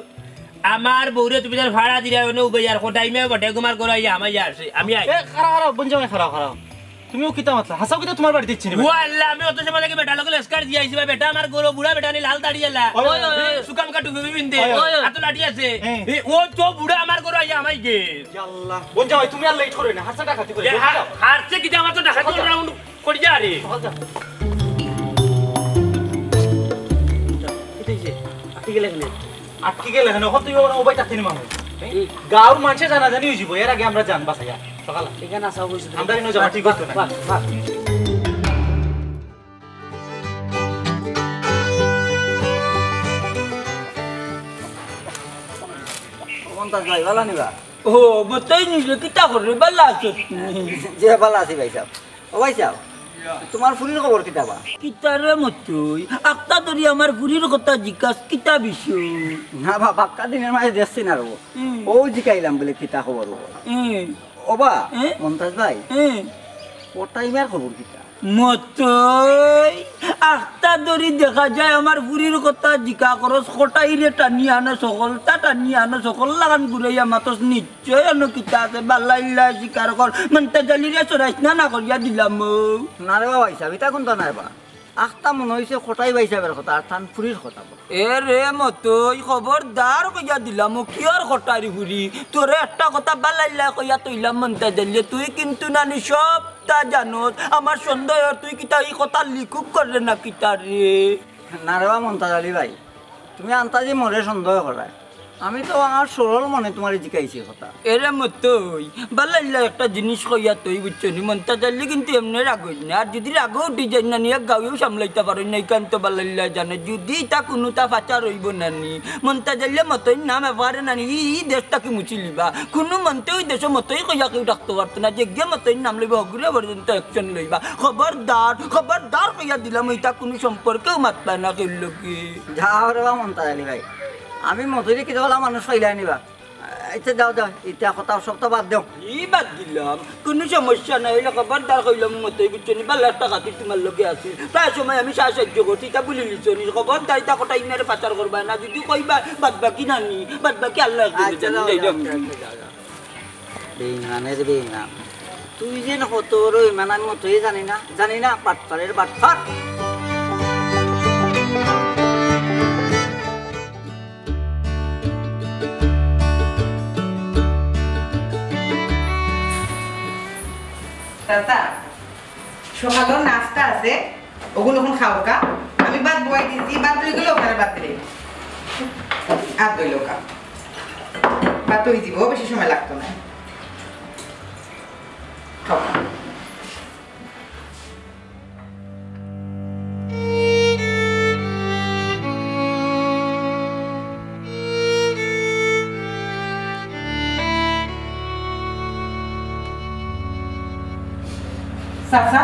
আমার বউরে তুমি তার পাহারা দিরায় অনো উবাইয়া, আর কটাই মিয়া বটে গুমার ঘরো আইয়া হামাইয়া আছে। আমি আই। এ, খাড়া, খাড়া, বইন জামাই, খাড়া, খাড়া। তুমিও কিতা মাতলা? হাছাউ কিতা তোমার বাড়িত ইচ্ছি নি? ও আল্লাহ, আমি অত সময় লাগি বেটা লগে লেস্কার দিয়া আইছি বা, বেটা আমার ঘরো বুড়া বেটা নি লাল দাড়ি এলা। ওই, ওই, ওই। সুকাম কাটু বিবি পিন্দে। ওই, ওই। হাতো লাঠি আছে। হ্যাঁ। এ, ও তো বুড়া আমার ঘরো আইয়া হামাই গে। ইয়া আল্লাহ। বইন জামাই, তুমি আর লেট করো না, হাছা ডাকাতি করে। এ, হা-, হারছে কিতা, আমার তো ডাকাতি রাউন্ড করি যা রে। সকাল যা। কিতা অইছে? আটকি গেলে কেনে? আটকি গেলে কেনে? অখন তুই ওরা উবাই থাকতে নি মামু। এই গাঁওর মানষে জানাজানি অই যিবো, এর আগে আমরা জান বাঁচাইয়া। সকাল। এখানে আসা অইছে। আমরা ইনো যাওয়া ঠিক অইতো না। বাহ, বাহ। মন্তাজ ভাই, ভালা নি বা? ও, বতাই নিজে কিতা করে, ভালা আছো তুমি? জি, ভালা আছি ভাই সাহেব। ও ভাই সাহেব, তোমার ফুরির খবর কিতা বা? কিতা রে মতই, আখতা ধরি আমার ফুরির কথা জিকাস, কিতা বিষয়? না বা, বাক্কা দিনর মাঝে দেখছি না রবো। হুম। ও জিকাইলাম বলে কিতা খবর অইবো। হুম। ও বা, হুম? মন্তাজ ভাই, হুম। কটাই মিয়ার খবর কিতা? মতই, আখতা ধরি দেখা যায় আমার ফুরির কথা জিকা করস, কটাইরে টানি আনো সকল, তা টানি আনো সকল লাগান ঘুরাইয়া মাতস নিশ্চয় অনো কিতা আছে, বালাইল্লা স্বীকার কর, মন্তাজ আলীরে চড়াইস না, না করিয়া দিলাম ও। না রে বা ভাই সাহেব, ইতা কুনতা নায় বা। আখতা মনো অইছে কটাই ভাই সাহেবর কথা, আর তান ফুরির কথা বল। এ রে মতই, খবরদার কইয়া দিলাম, ও কিয়র কটারি ফুরি? তোরে একটা কথা বালাইল্লা কইয়া তইলাম মন্তাজ আলীয়ে, তুই কিন্তু নানি সবতা জানোস। আমার সন্দেহ, তুই কিতা ই কথা লিকুক করে না কিতা রে? না রে বা মন্তাজ আলী ভাই, তুমি আন্তাজি মোরে সন্দেহ করায়। আমি তো আমার সরল মনে তোমারে জিকাইছি কথা। এরে মতই, বালাইল্লা একটা জিনিস কইয়া তই বুঝছো নি, মন্তাজ আলী কিন্তু এমনে রাগ অইল না। আর যদি রাগও উঠি যায় না নি, এক গাঁওয়েও সামলাইতা পারইন না, ইখান তো বালাইল্লা জানে। যদি ইতা কুনুতা ফাচার অইবো না নি, মন্তাজ আলীয়ে মতইর নাম এবারে না নি, ই, ই দেশ থাকি মুছিলিবা। কুনু মন্ত্রী ওই দেশো মতই কইয়া কেউ ডাকতো পারতো না, যেগিয়ে মতইর নাম লইবা, হগুরে পর্যন্ত action লইবা। খবরদার, খবরদার কইয়া দিলাম, ইতা কুনু সম্পর্কেও মাতবা না কেউর লগে। যাও রে বা মন্তাজ আলী ভাই, আমি মতইরে কিতা বালা মানুষ পাইলাই নি বা। আচ্ছা, যাও, যাও, ইতা কথা সবতা বাদ দেও। ই বাদ দিলাম, কুনু সমস্যা নাই, অইলে খবরদার কইলাম মতই, বুঝছো নি? বালা একটা খাতির তুমার লগে আছে, প্রায় সময় আমি সাহায্য করছি, ইতা ভুলিলিছো নি? খবরদার, ইতা কথা ইনারে পাচার করবায় না, যদি কইবায়, বাদ বাকি নানি, বাদ বাকি আল্লায় আচ্ছা, যাও, যাও, যাও, যাও। বেইমানের বেইমান। তুই যে না কত বড় বেইমান, আমি মতই জানি না, জানি না, বাটপারের বাটপার। চাচা, সকালর নাস্তা আছে, ওগুন অখন খাউক্কা। আমি ভাত বওয়াই দিছি, ভাত অই গেলে অখানরে ভাত দিলে। আর দইলকা। ভাত অই যিবো, বেশি সময় লাগতো না। খাউক্কা। চাচা,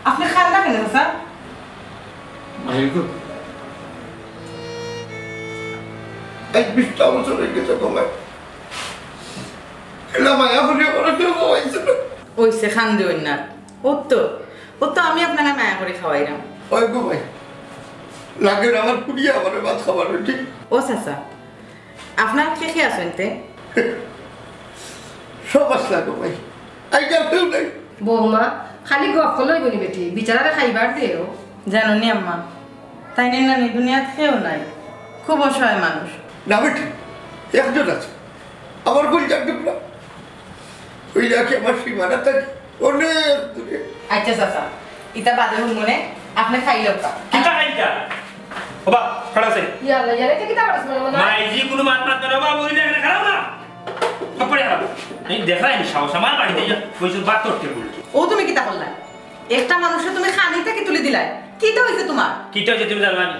আপনে কান্দরা কেনে চাচা? মাইগো, আইজ বিশটা বছর অই গেছে গো মাই। এলা মায়া করি আমারে কেউ খাওয়াইছে না। অইছে, কান্দিও না। অউ তো, অউ তো আমি আপনারে মায়া করি খাওয়াইরাম। অয় গো মাই, লাগের আমার ফুড়িয়ে আমারে ভাত খাওয়ার, ঠিক? ও চাচা, আপনার কে কে আছইন তে? সব আছলা গো মাই, আইজ আর কেউ নাই। বৌমা, খালি গফ করলে অইবো নি বেটি, বেচারারে খাইবার দেও। জানো নি আম্মা, তাইন নানি দুনিয়াত কেউ নাই, খুব অসহায় মানুষ। না বেটি, একজন আছে, আমার কলিজার টুকরা। অউ নাকি আমার সীমানা থাকি অনেক দূরে। আচ্ছা চাচা, ইতা বাদে হুনমুনে, আপনে খাইলউক্কা। কিতা খাইতা? ও বা, খাড়া আছে। ইয়া আল্লাহ, ইয়া রে, ইতা কিতা করছ মনে মনে? মাইজি কুনু মাত মাতবে না, ও বা, বইলে এখানে খাড়াও না। থাপ্পড়ে খাড়াও। এই দেখাই নি সাহস, আমার বাড়িত ইয়া, বইছুন ভাত করতে বলছি। ও তুমি কিতা করলা? একটা মানুষরে তুমি খানি থাকি তুলি দিলায়, কিতা অইছে তুমার? কিতা অইছে তুমি জানো নি?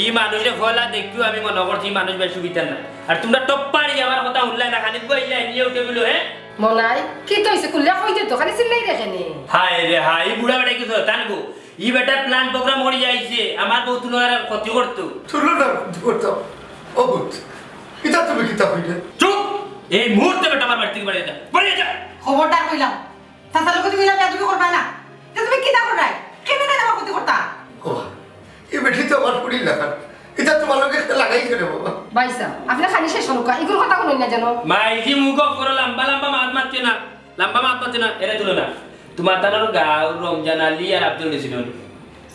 ই মানুষরে পয়লা দেখিউ আমি মনো করছি ই মানুষ বেশ সুবিধার নায়। আর তুমরা টপ্পারি আমার কথা হুনলায় না, খানিত বইলায় নিয়ে উঠে বলো, হ্যাঁ? মনাই, কিতা অইছে? খুলিয়া কইতে তো, খালি চিল্লাইরে কেনে? হায় রে হায়, ই বুড়া বেটা কিছু জানে গো। ই বেটা plan program করি আইছে, আমার বউ তুলনার আর ক্ষতি করতো। তুলনার ক্ষতি করতো? ও পুত, ইতা তুমি কিতা কইলে? চুপ! এই মুহূর্তে বেটা আমার বাড়ি থাকি বাড়ি যা। বাড়ি যা! খবরদার কইলাম। চাচার লগে তুমি ইলা বেয়াদবি করবায় না। ইতা তুমি কিতা কররায়? কেনে তাইন আমার ক্ষতি করতা? ও, ই বেটি তো আমার ফুড়ি লাখান। ইতা তুমার লগে লাগাইছে রে বাবা। ভাইসাব, আপনে খানি শেষ করউক্কা। ইগুর কথা হুনইন না যেন। মাইজি মুখ off করো, লম্বা লম্বা মাত মাতিও না। লম্বা মাত মাতিও না, এরে তুলো না। তুমার তানর গাঁওর রমজান আলী আর আব্দুল রশিদ অইন।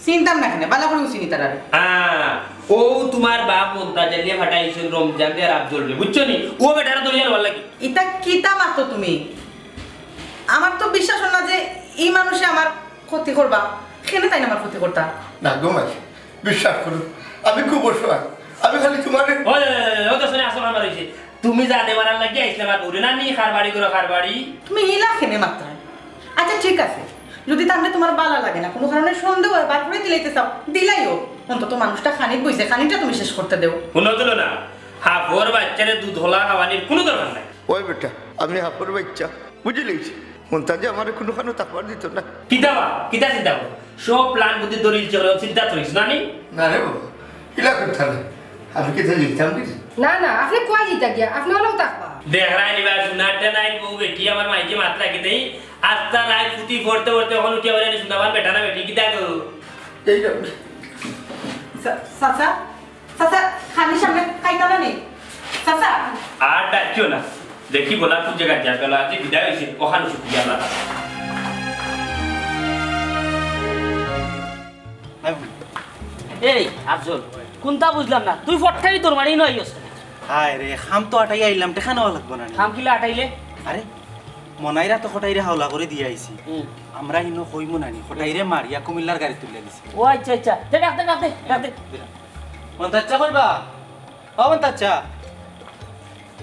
চিনতাম না কেনে, বালা করিউ চিনি তারারে। হ্যাঁ, অউ তুমার বাপ মন্তাজ আলীয়ে পাঠাইছইন রমজানরে আর আব্দুলরে, বুঝছো নি? অউ বেটারে ধরিয়া লওয়ার লাগি। ইতা কিতা মাতো তুমি? আমার তো বিশ্বাস অয় না যে ই মানুষে আমার ক্ষতি করবা। কেনে তাইন আমার ক্ষতি করতা? না গো মাই, বিশ্বাস করো, আমি খুব অসহায়। আমি খালি তুমারে ওই, ওই, ওই, ওই, দোস্ত, আসো, আমার হইছে। তুমি জানে মারার লাগি আইছলায় আমার বউরে, না নি, কারবারি করো, কারবারি। তুমি ইলা কেনে মাতরায়? আচ্ছা, ঠিক আছে, যুদি তানরে তুমার বালা লাগে না, কুনু কারণে সন্দেহ অয়, বার করি দিলাইতে চাও, দিলাইও। অন্তত মানুষটা খানিত বইছে, খানিটা তুমি শেষ করতে দেও। হুনো তুলো না, হাফর বাইচ্চারে দুধ কলা খাওয়ানির কুনু দরকার নাই। ওই বেটা, আমি হাফর বাইচ্চা, বুঝিলিছি। মন্তাজে আমারে কুনুখানো থাকবার দিতো না। কিতা বা, কিতা চিন্তা করো? সব plan বুদ্ধি দলিল চলো, চিন্তা করিস না নি? না রে বাবা, ইলা কথা না। আমি কিতা যাইতাম কি? না, না, আপনে কই যাইতা গিয়া? আপনে অলাউ থাকবা। দেখরায় নি বা, সোনার টেনাইন বউ বেটি আমার মাইকে মাত রাখি দেই। আস্তা রাইত ফুটি পড়তে পড়তে অখন উঠিয়া বলে, "সোনাবান বেটা না বেটি, কিতা গো?" এই রকম। চা-, চাচা, চাচা, খানি সামনে খাইতা না নি? চাচা। আর ডাকিও না। দেখি বলা কোন জায়গায় যা গেল, আজ বিদায় হইছে, অখান শুক্রিয়া আল্লাহ। এই, আফজল, কুনতা বুঝলাম না। তুই ফটকারি তোর মারি নই হস। হায় রে, খাম তো আটাই আইলাম, টেকা নেওয়া লাগবো না নি? খাম কিলা আটাইলে? আরে, মনাইরা তো কটাইরে হাওলা করি দিয়া আইছি। হুম। আমরা ইনো কইমু না নি, কটাইরে মারিয়া কুমিল্লার গাড়ি তুলিয়া দিছি। ও আচ্ছা, আচ্ছা। তে ডাক দে, ডাক দে, ডাক দে। মন্তাচ্চা কইবা? ও মন্তাচ্চা।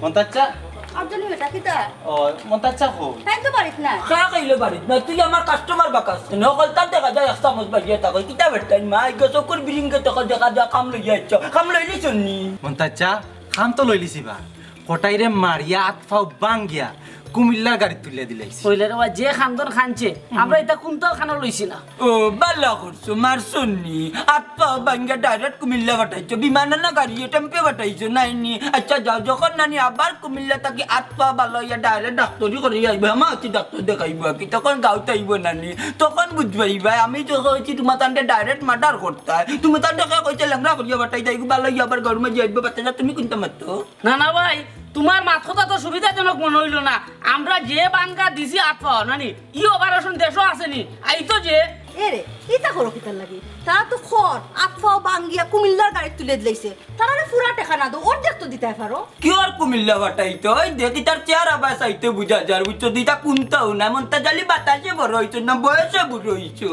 মন্তাচ্চা? আফজল বেটা, কিতা? ও, মন্তাচ্চা কই? তাই তো বাড়িত না। খা খাইলে বাড়িত না, তুই আমার customer বাকাস। নকল তার দেখা যায় এক চামচ বাজিয়া থাকে। কিতা বেটাইন মা, ইগো চকুর বিরিঙ্গে তোকে দেখা যায় কাম লইয়া আইছ। কাম লইলি শুননি? মন্তাচ্চা, কাম তো লইলিছি বা। কটাইরে মারিয়া আত পাও বাঙ্গিয়া কুমিল্লার গাড়ি তুলিয়া দিলাইছি। কইলে রে বা, যে খান্দন খানছে, আমরা ইতা কুনতাও খানো লইছি না। ও, বালা করছো, মারছইন নি? আত পাও ভাঙ্গা direct কুমিল্লা পাঠাইছো, বিমানে না গাড়িয়ে টেম্পে পাঠাইছো, নাই নি? আচ্ছা যাও, যখন নানি আবার কুমিল্লা থাকি আত পাও বালা অইয়া direct ডাক্তরি করি আইবা, আমার কি ডাক্তর দেখাইবা কি? তখন গাঁওত আইবা নানি, তখন বুঝবায় ভাই, আমি তো কইছি তুমার তানরে direct murder করতায়, তুমি তানরে কইছে লেংড়া করিয়া পাঠাই যাইগো, বালা অইয়া আবার গাঁওর মাঝে আইবা, বাচ্চা তুমি কুনতা মাতছো? না, না ভাই, তুমার মাত কথা তো সুবিধাজনক মনে অইলো না। আমরা যে বাঙ্গা দিছি আত পাও, নানি, ই operation দেশো আছে নি? আইতো যে। এরে, ইতা করো কিতার লাগি? তারা তো খর, আত পাও ভাঙ্গিয়া কুমিল্লার গাড়িত তুলিয়া দিলাইছে। তারারে পুরা টেকা না দেও, অর্ধেক তো দিতায় পারো। কিওর কুমিল্লা ফাটাইতো? ওই দেখ, ইতার চেহারা বায় চাইতে বুঝা যার, বুঝছো? ইতা কুন্তাও না, মন্তাজ আলী বাতাসে বড় অইছে না, বয়সে বুড়ো অইছে।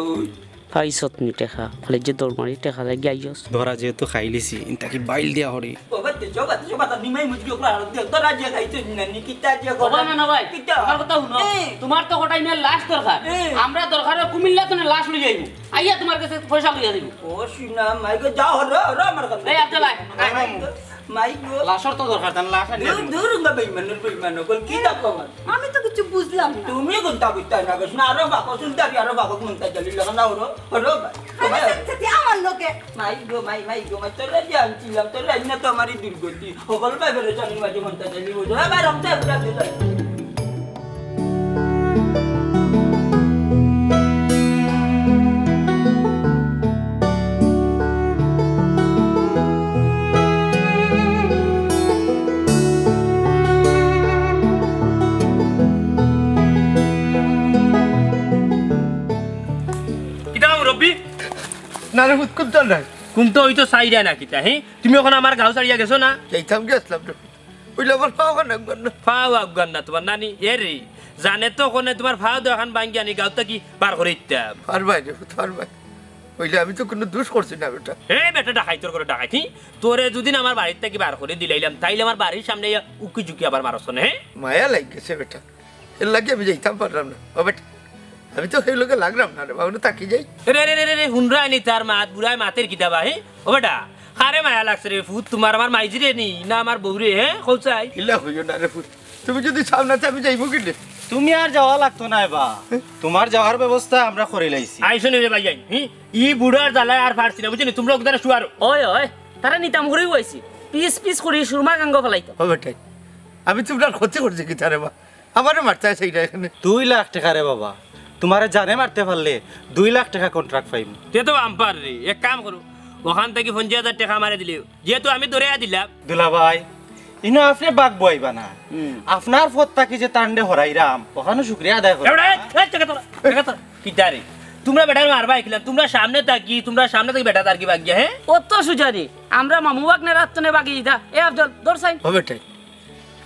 পাইছত নি টেকা, কলেজে দৌড় মারি টেকা লাগি আইস। ধরা যেহেতু খাইলিছি, ইনতা কি বাইল দিয়া হরি। ও বাদ দে, ও বাদ দে, ও বাদ দে, নিমাই মুজকি ওগুলা হারত দে, তোরা যে খাইছো না, নি কিতা যে ও বাবা, না, না ভাই, কিতা? আমার কথা হুনো। এ। তোমার তো কটাই মেয়ের লাশ দরকার। এ। আমরা দরকার হয় কুমিল্লা তো লাশ লই যাইব। আইয়া তোমার কাছে পয়সা লইয়া দিব। ও শুনা, মাই গো, যাও, হরো, হরো আমার কাছে। এই, আব্দুল আয়, আয়। মাই গো, মাই গো। লাশর তো দরকার, তার লাশ আনিয়া দূর, দিব। দূর, উঙ্গা বেইমানর বেইমান, ওগুলো কিতা কওয়ার? আমি তো কিছু বুঝলাম না। তুমি কোনটা বুঝতে না, গো, শুনা, আরো বাকো, শুনতে আরো বাকো, কোনটা চলি, লাগা না, হরো, হরো, ভাই। আরে, সত্যি আমার লোকে। মাই গো, মাই, মাই গো, মাই, তোরা যে আনছিলাম, তোরা আইনা তো আমারই দুর্গতি। হকল ভাই বেরো, চাকরির মাঝে মনটা চালিয়ে বসো। হ্যাঁ, ভাই, রমজান, পুরা দিন। কিতা মুরব্বি? না রে, ফুত, কুন্তা নাই। কুন্তা ওই তো সাইরা না কিতা, হে? তুমি অখন আমার গাঁও ছাড়িয়া গেছো না? যাইতাম গেছলাম রে। অইলে আমার পাও খান একবার না। পাও একবার না তোমার নানি? এ রে, জানে তো কোনে তোমার পাও দেওয়া খান ভাঙ্গি আনি গাঁও থাকি বার করি দিতাম। পারবায় রে, ফুত, পারবায়। অইলে আমি তো কুনু দুষ করছি না বেটা। হে বেটা, ডাকাইতর ঘরর ডাকাইত। তোরে যুদি না আমার বাড়ির থাকি বার করি দিলাইলাম, তাইলে আমার বাড়ির সামনে ইয়া উকি ঝুঁকি আবার মারছ না, হে? মায়া লাগি গেছে বেটা। এর লাগি আমি যাইতাম পারলাম না। ও বেটা, আমি তো সেই লগে লাগলাম না রে বা, অনো থাকি যাই। রে, রে, রে, রে, রে, হুনরায় নি তার মাত, বুড়ায় মাতের কিতা বা, হে? ও বেটা, কারে মায়া লাগছে রে ফুত, তোমার আমার মাইজিরে নি, না আমার বউরে, হে? কও চাই। ইলা কইও না রে ফুত, তুমি যুদি চাও না, তে আমি যাইমু কিলে? তুমি আর যাওয়া লাগতো নায় বা, তোমার যাওয়ার ব্যবস্থা আমরা করি লাইছি। আইসো নি রে ভাই, আই, হি? ই বুড়ার জ্বালায় আর পারছি না, বুঝছো নি? তোমরা ওখানে শুয়ারো। ওই, ওই, তারা নিতাম করেই বইছি, পিস পিস করি সুরমা গাঙ্গ ফেলাইতো। ও বেটাই, আমি তোমরার ক্ষতি করছি কিতা রে বা? আমারে মারতে আছে এইটা এখানে। দুই লাখ টেকা রে বাবা, তোমারে জানে মারতে পারলে দুই লাখ টেকা contract পাইমু। তে তো বাম্পার রে, এক কাম করো, ওখান থাকি পঞ্চাশ হাজার টেকা আমারে দিলে, যেহেতু আমি ধরিয়া দিলাম। দুলাভাই, ইনো আপনে বাঘ বইবা না। হুম। আপনার পথ থাকি যে তানরে হরাইরাম, ওখানো শুক্রিয়া আদায় করো। এবারে, এই, এই, টেকা তোরা, টেকা তোরা। কিতা রে? তোমরা বেটার মারবা একিলা, তোমরা সামনে থাকি, তোমরা সামনে থাকি বেটা তার কি বাগিয়া, হে? অত সুজা নি, আমরা মামু বাগনার আত্তনে বাগি দিতা। এ আফজল, ধর সাইন। ও বেটাই,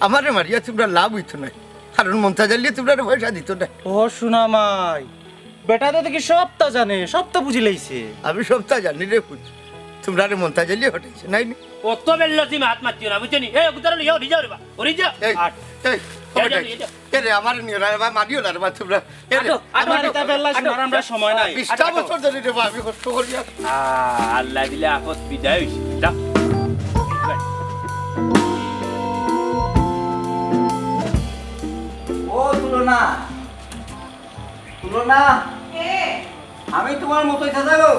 আমারে মারিয়া তোমরা লাভ অইতো নায়, কারণ মন্তাজ আলীয়ে তোমরারে পয়সা দিতো নায়। ও সোনা মাই, বেটা তো দেখি সবতা জানে, সবতা বুঝি লাইছে। আমি সবতা জানি রে ফুত, তোমরারে মন্তাজ আলীয়ে হটাইছে নায় নি? অত বেল্লতি মাত মাতিও না, বুঝছো নি? এই, উতারো লিয়াও, লিয়াও রে বা, ওরে যা। এই, আট। এই, ও এই, বেটাই, এই, এই, এ রে, আমারে নিও না রে বা, মারিও না রে বা তোমরা। এ রে, আটো, আটো, আমার আটো, এটা বেলা আটো, শোনার আমরা আটো। সময় নাই। বিশটা আটো। বছর ধরি রে বা আমি কষ্ট করি আর। আ, আল্লাহ দিলে আপদ বিদায় হইছে। যাও। ও তুলনা, তুলনা। কে? আমি তোমার মতোই চাচা গো।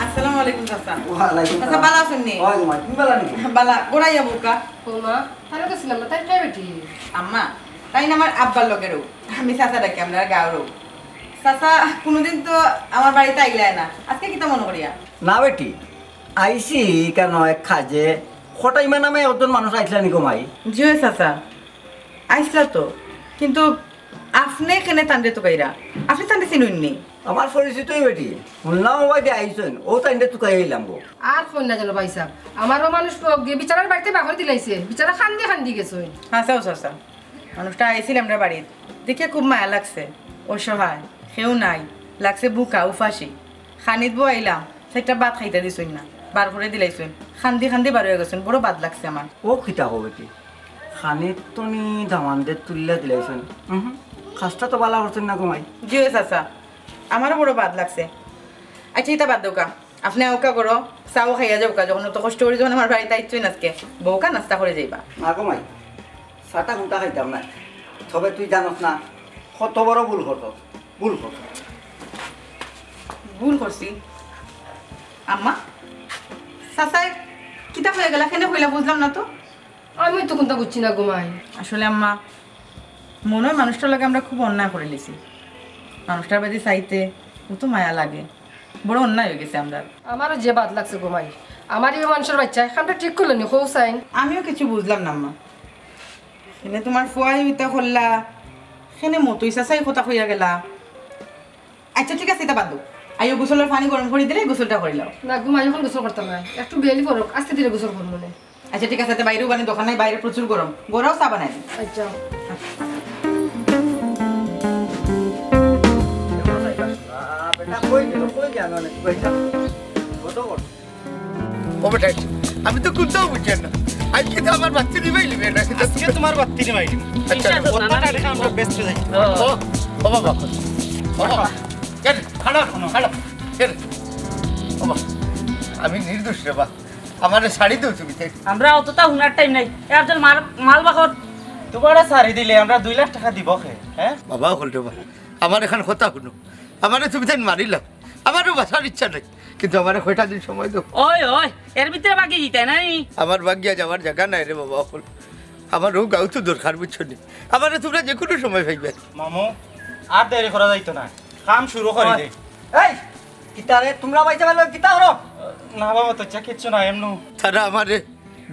আসসালামু আলাইকুম চাচা। ওয়ালাইকুম চাচা, সালাম। ভালা আছইন নি? ওই মা, তুমি ভালা নি? ভালা, গোড়াইয়া বুকা। ও মা, তারা গেছিলাম না, তাই কে বেটি? আম্মা, তাই না আমার আব্বার লগেরও। আমি চাচা ডাকি, আমরা গাঁওরও। চাচা, কোনোদিন তো আমার বাড়িত আইলায় না, আজকে কিতা মনো করিয়া? না বেটি, আইছি কেন এক কাজে। কটাইমা নামে একজন মানুষ আইছলা নি গো মাই? জি অয় চাচা, আইছলা তো, কিন্তু আপনে কেনে তানরে তুকাইরা? আপনে তানরে চিনইন নি? আমার পরিচিতই বেটি, হুনলাম ও বাদে আইছইন, ও তানরে তুকাই আইলাম গো। আর কইন না যেন ভাইসাব, আমারও মানুষ লোক দিয়ে বিচারার বাড়িতে বাগর দিলাইছে, বিচারা কান্দি কান্দি গেছইন। হাছাউ চাচা, মানুষটা আইছিল আমরার বাড়িত, দেখিয়া খুব মায়া লাগছে। অসহায়, কেউ নাই, লাগছে বুকা, উপাসি। খানিত বওয়াইলাম, চাইরটা ভাত খাইতা দিছইন না, বার করি দিলাইছইন। কান্দি কান্দি বার অইয়া গেছইন, বড় বাদ লাগছে আমার। ও কিতা কও বেটি, খানিত তো নি দামান্দে তুলিয়া দিলাইছইন। উহু, কাজটা তো ভালা করছইন না গো মাই। জি অয় চাচা, আমারও বড় বাদ লাগছে। আইচ্ছা, ইতা বাদ দেউক্কা। আপনে আউক্কা করো, চা খাইয়া যাউক্কা, যখন অত কষ্ট করি যখন আমার বাড়িত আইছইন আজকে, বউক্কা নাস্তা করি যাইবা। না গো মাই, চাটা কুন্তা খাইতাম না। তবে তুই জানস না, কত বড় ভুল করছস, ভুল করছস। ভুল করছি? আম্মা, চাচায় কিতা কইয়া গেলা, কেনে কইলা বুঝলাম না তো। আমি তো কুন্তা বুঝছি না গো মাই। আসলে আম্মা, মনো অয় মানুষটার লগে আমরা খুব অন্যায় করিলিছি। মানুষটার বায়দি চাইতে অত মায়া লাগে, বড় অন্যায় অইগেছে আমরার। আমারও যে বাদ লাগছে গো মাই, আমার ই মানুষর বাইচ্চায় কামটা ঠিক করলো নি, কও চাইন। আমিও কিচ্ছু বুঝলাম না আম্মা, কেনে তুমার ফুয়ায় ইতা করলা, কেনে মতই চাচায় কথা কইয়া গেলা? আচ্ছা, ঠিক আছে, ইতা বাদ দেও। আইও, গোসলর পানি গরম করি দিলে গোসলটা করিলাও। না, ঘুমাই এখন গোসল করতাম না, একটু বেলি পড়ুক, আস্তে ধীরে গোসল করবো নে। আচ্ছা, ঠিক আছে, তে বাইরেও বানি দোকান নাই, বাইরে প্রচুর গরম, ঘরেও চা বানাই দিই। আচ্ছা। বেটা, কই গেল? কই গেল? কত বড়? ও বেটা, আমি তো কুন্তাও বুঝি না। আজকে তো আমার বাত্তি নিবাই নিবে না, কিন্তু আজকে তোমার বাত্তি নিবাই নিবে। আচ্ছা, আচ্ছা, অতটা না, না, রেখে আমরা ব্যস্ত যাই। ও। ও, ও বাবা। ও বাবা। কেন? খাড়া, খাড়া। কেন? ও বাবা। আমি নির্দোষ রে বা। আমারে ছাড়ি দেও তুমি, তাই? আমরা অতটা হুনার টাইম নাই। এ আফজল, মাল, মাল বাকর। তোমারে ছাড়ি দিলে আমরা দুই লাখ টাকা দিব কে, হ্যাঁ? বাবা, হল রে বা। আমার এখন কথা হুনো। আমারে তুমি তাই মারিলাম। আমারও বাঁচার ইচ্ছা নাই, কিন্তু আমারে কয়টা দিন সময় দেও। ওই, ওই, এর ভিতরে বাকি দিতে নাই। আমার বাগিয়া যাওয়ার জায়গা নাই রে বাবা, অকল আমার ও গাঁও তো দরকার, বুঝছো নি? আমারে তোমরা যে কোনো সময় পাইবে। মামু, আর দেরি করা যাইতো না, কাম শুরু করি দে। এই, কিতা রে, তোমরা বাইতে পারলো, কিতা করো? না বাবা, তো চা কিচ্ছু না, এমনু। তারা আমারে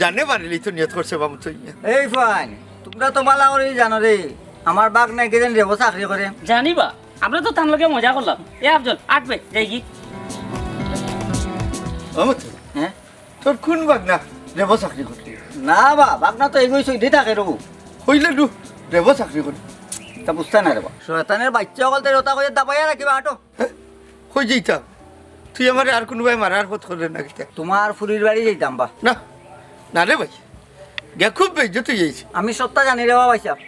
জানে মারিলি তো নিয়ত করছে বাবু তুই। এই ফাইন, তোমরা তো বালা করেই জানো রে, আমার বাপ নাই কেদিন রেবো চাকরি করে। জানি বা, আমরা তো তার লগে মজা করলাম। এ আফজল, আট বে, যাই কি? বাবু তুই? হ্যাঁ? তোর কোন বাগনা রেবো চাকরি করতে? না বা, বাগনা তো এগোই সইদি থাকে রে। হইলে নু, রেবো চাকরি করে। তা বুঝতে না রে বা। শয়তানের বাচ্চা অকল তো ওটা কইয়া দাবাইয়া রাখিবা, আটো। হ্যাঁ? কই যাইতাম? তুই আমারে আর কোনোবায় মারার পথ করলে না কিতা? তোমার ফুরির বাড়ি যাইতাম বা। না, না রে ভাই। গিয়া খুব বেইজ্জত অইছে। আমি সবটা জানি রে বাবা সাহেব।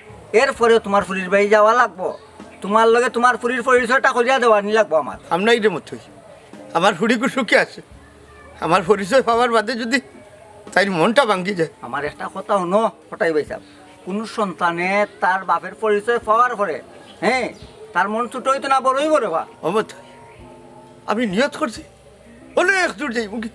এরপরেও তোমার ফুরির বাড়ি যাওয়া লাগবো। তোমার লগে তোমার ফুরির পরিচয়টা করিয়া দেওয়ানি লাগবো আমার। আমরাই রে মতই। আমার ফুরি কুসুকে আছে। আমার পরিচয় পাওয়ার বাদে যদি তাইর মনটা ভাঙ্গি যায়। আমার একটা কথা হুনো, কটাই ভাই সাহেব। কোনো সন্তানে তার বাপের পরিচয় পাওয়ার পরে, হ্যাঁ, তার মন ছোট হইতো না, বড়ই বড় বা। ও মতই। আমি নিয়ত করছি, অনেক দূর যাইমুগি।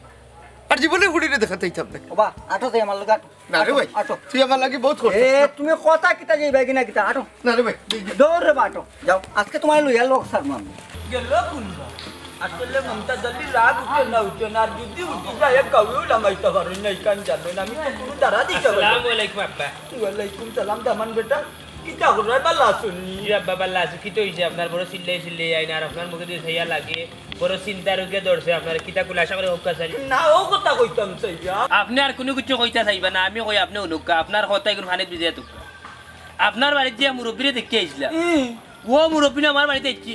আর জীবনে ফুরিরে দেখাত আইতাম না। ও বা, আটো যাই আমার লগে, আটো। না রে ভাই, আটো। তুই আমার লাগি বহুত করছিস। এ, তুমি কথা কিতা যাইবা কি না কিতা? আটো। না রে ভাই, দৌড় রে বা, আটো। যাও, আজকে তোমার লইয়া লোক সারমু আমি। গেল কোন বা? আসলে মমতাজ আলী রাগ উঠে না উঠে না, আর যদি উঠি যায়, এক গাউয়েও লামাইতে পারো না, ইখান জানো না, আমি তো কোনো দাঁড়া দিতে পারি না। আসসালামু আলাইকুম আব্বা। ওয়ালাইকুম সালাম দামান বেটা, কিতা করো, বালা আছো নি? জি আব্বা, বালা আছি। কিতা অইছে আপনার? বড় চিল্লাই চিল্লাই আইন, আর আপনার মুখে দিয়ে চাইয়া লাগে বড় চিন্তা রোগে ধরছে আপনার, কিতা কুলা আশা করে হোক স্যার। না, ও কথা কইতাম চাইয়া। আপনি আর কোনো কিছু কইতা চাইবা না, আমি কই আপনি হুনুক্কা, আপনার কথা এগুলো ফানিত ভিজাইয়া তুক্কা। আপনার বাড়িত যে মুরব্বিরে দেখি আইছিলা, হুম। ও মুরব্বি না আমার বাড়িত আইছি,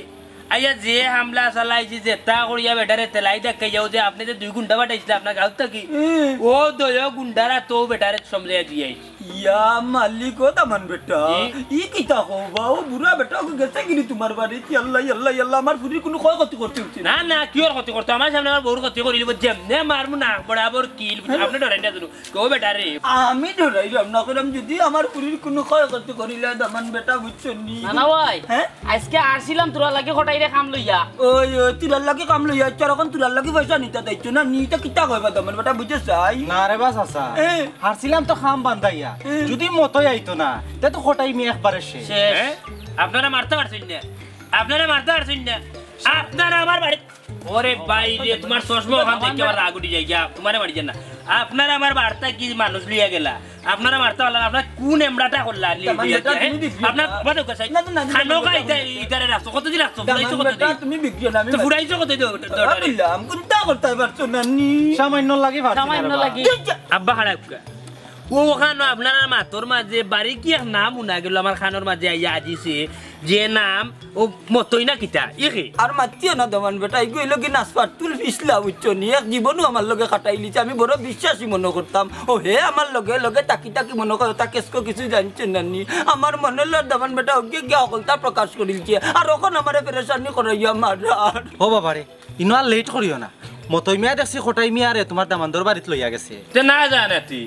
আইয়া যে হামলা চালাইছি, যেতা করিয়া বেটারে তেলাই দেখাইয়াও যে আপনি যে দুই গুন্ডা পাঠাইছিলা আপনার গাঁও থাকি, হুম। ও দয় গুন্ডারা তো বেটারে সমঝাইয়া দিয়ে আইছি। ইয়া মালিক, ও দামান বেটা, জি। ই কিতা কবা? ও বুড়া বেটা, ও গেছে গিনি তোমার বাড়ি? কি আল্লাহ, আল্লাহ, আল্লাহ, আমার ফুরির কোনো ক্ষয় ক্ষতি করতে উঠছে না। না, না, কিওর ক্ষতি করতো? আমার সামনে আমার বউর ক্ষতি করিলিব, যেমনে মারমু না, বরাবর কিল, আপনি ডরাই না জানো, কেউ বেটা রে। আমি ডরাই রাম না করাম, যদি আমার ফুরির কোনো ক্ষয় ক্ষতি করিলে, দামান বেটা, বুঝছো নি? না, না ভাই, হ্যাঁ? আজকে আরছিলাম তোরার লাগি কটাইরে কাম লইয়া। ওই, ওই, তোরার লাগি কাম লইয়া, আচ্ছা, এখন তোরার লাগি পয়সা নিতা দায়িত্ব না, নিতা কিতা কইবা, দামান বেটা, বুঝছো চাই? না রে বা চাচা, এ। আরছিলাম তো কাম বান্ধাইয়া। এ। যদি মতই আইতো না, তে তো কটাই মিয়া একবারে শেষ। শেষ। হ্যাঁ? আপনারা মারতে পারছেন না, আপনারা মারতে পারছেন না, আপনারা আমার বাড়ি। ওরে ভাই রে, তোমার চশমা ওখান থেকে আমার রাগ উঠি যায় গিয়া, তোমারে মারি যান না। আপনারা আমার বাড়িত কি মানুষ লইয়া গেলা? আপনারা মারতে পারলা না, আপনারা কোন এমড়াটা করলা? লি-, দামান বেটা, হ্যাঁ? তুমি বিক্রি আপনার না। বাবা দেখো, সাই-, না, না, না, না, খানো না, খাইতে না, না। ইতারে রাখছো, কতদিন রাখছো? দামান ফুরাইছো বেটা, কতদিন? তুমি বিক্রি না, আমি তো ফুরাইছো কতদিন? আ, বললাম, কোনটা করতে পারছো না নি? সামান্য লাগি পারছি না সামান্য রে বা। লাগি। আব্বা খারাপ কা। ও ওখানো আপনার মাতর মাঝে বাড়ি কি এক নাম হুনা গেল আমার কানর মাঝে আইয়া আজিছে, যে নাম ও মতই না কিতা, ই কি? আর মাতিও না দামান বেটা, ইগু অইলো কি নাসপাত তুল ফিসলা, বুঝছো নি? এক জীবনও আমার লগে কাটাইলিছে, আমি বড় বিশ্বাসী মনো করতাম। ও হে আমার লগে লগে তাকি তাকি মনো করে, তা কেসকো কিছু জানছে না নি? আমার মনর লগে দামান বেটা ওকে গিয়া হকলতা প্রকাশ করিলছে, আর অখন আমারে পেরেশানি করাইয়া মারার। ও বাবা রে, ইনো আর লেট করিও না। মতই মিয়া দেখছি কটাই মিয়ারে তোমার দামান্দর বাড়িত লইয়া গেছে। তে না যায় না তুই।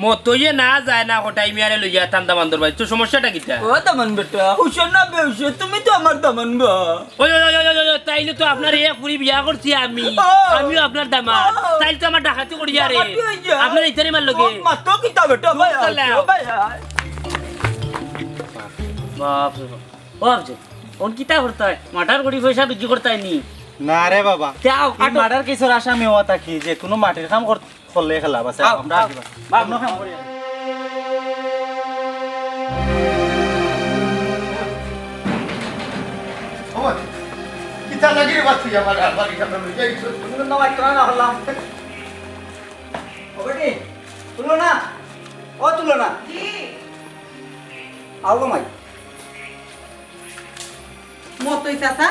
মতইয়ে না যায় না কটাই মিয়ারে লইয়া তান দামান্দর বাড়িত। তো সমস্যাটা কিতা? ও দামান বেটা, হুশো না বেহুশো, তুমি তো আমার দামান বা। ওই, ওই, ওই, তাইলে তো আপনার এক ফুরি বিয়া করছি আমি। ও। আমিও আপনার দামান। ও। তাইলে তো আমার ডাকাতি করি যারে। ডাকাতি হই যায়। আপনার ইতারে মার লগে। ও, মাতো কিতা বেটা, ভাই, তাহলে ও ভাই, আয়। বাপ রে বাপ। ও বাপ রে, অন কিতা করতায়? মার্ডার করি পয়সা রুজি করতায় নি? না রে বাবা, তে আও, এই আটো। মার্ডার কেসর আসামি হওয়া থাকি যে কোনো মাটির কাম কর-, করলে খেলা, বাস, আও, আমরা আও। বাপ, অন্য কাম করি। কিতা লাগি রে বা তুই আমার আবার এখানে লই যাইছস? তুমি তো নামাজ তোরা না হলাম। ও বেটি, তুলো না। ও তুলো না। জি। আও গো মাই। মতই চাচা,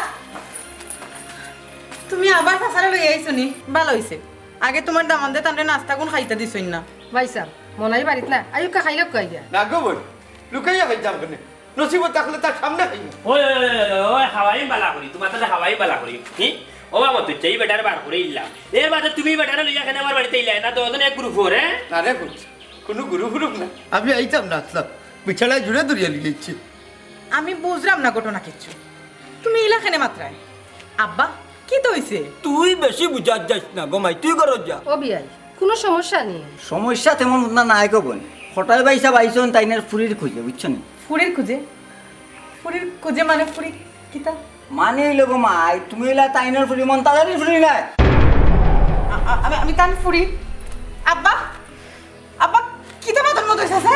তুমি আবার চাচারে লই আইছো নি? ভালা অইছে। আগে তুমার দামান্দে তানরে নাস্তা গুন খাইতা দিছইন না। ভাইসাব, মনাই বাড়িত না। আইউক্কা খাইলাউক্কা গিয়া। না গো বইন, লুকাইয়া খাইতাম কেনে? নসিবো থাকলে তার সামনে খাইমু। ওই, ওই, ওই, ওই, ওই, খাওয়াই বালা করি, তুমার তাতে খাওয়াই বালা করি। হি? ও বাবা, তুই চাই বেটারে বার করি দিলাম। এর বাদে তুমি বেটারে লইয়া কেনে আমার বাড়িত আইলায় না, দুইজন এক গ্রুপ অর, হ্যাঁ? না রে পুত, কুনু গ্রুপ ফুরুপ না। আমি আইতাম না, আসলাম। বিছানায় জুড়ে ধরিয়া লিখেছি। আমি বুঝলাম না ঘটনা কিচ্ছু। তুমি ইলা কেনে মাতরায়? আব্বা, কিতা অইছে? তুই বেশি বুঝাত যাইস না গো মাই, তুই ঘরো যা। ও বিয়াই, কুনু সমস্যা নি? সমস্যা তেমন না, নাই গো বইন। কটাই ভাইসাব আইছইন তাইনর ফুরির খুঁজে, বুঝছো নি? ফুরির খুঁজে? ফুরির খুঁজে মানে ফুরি কিতা? মানে অইলো গো মাই, তুমি অইলা তাইনর ফুরি, মন্তাজ আলীর ফুরি নায়। আ-, আ-, আমি, আমি তান ফুরি। আব্বা, আব্বা, কিতা মাতইন মতই চাচা?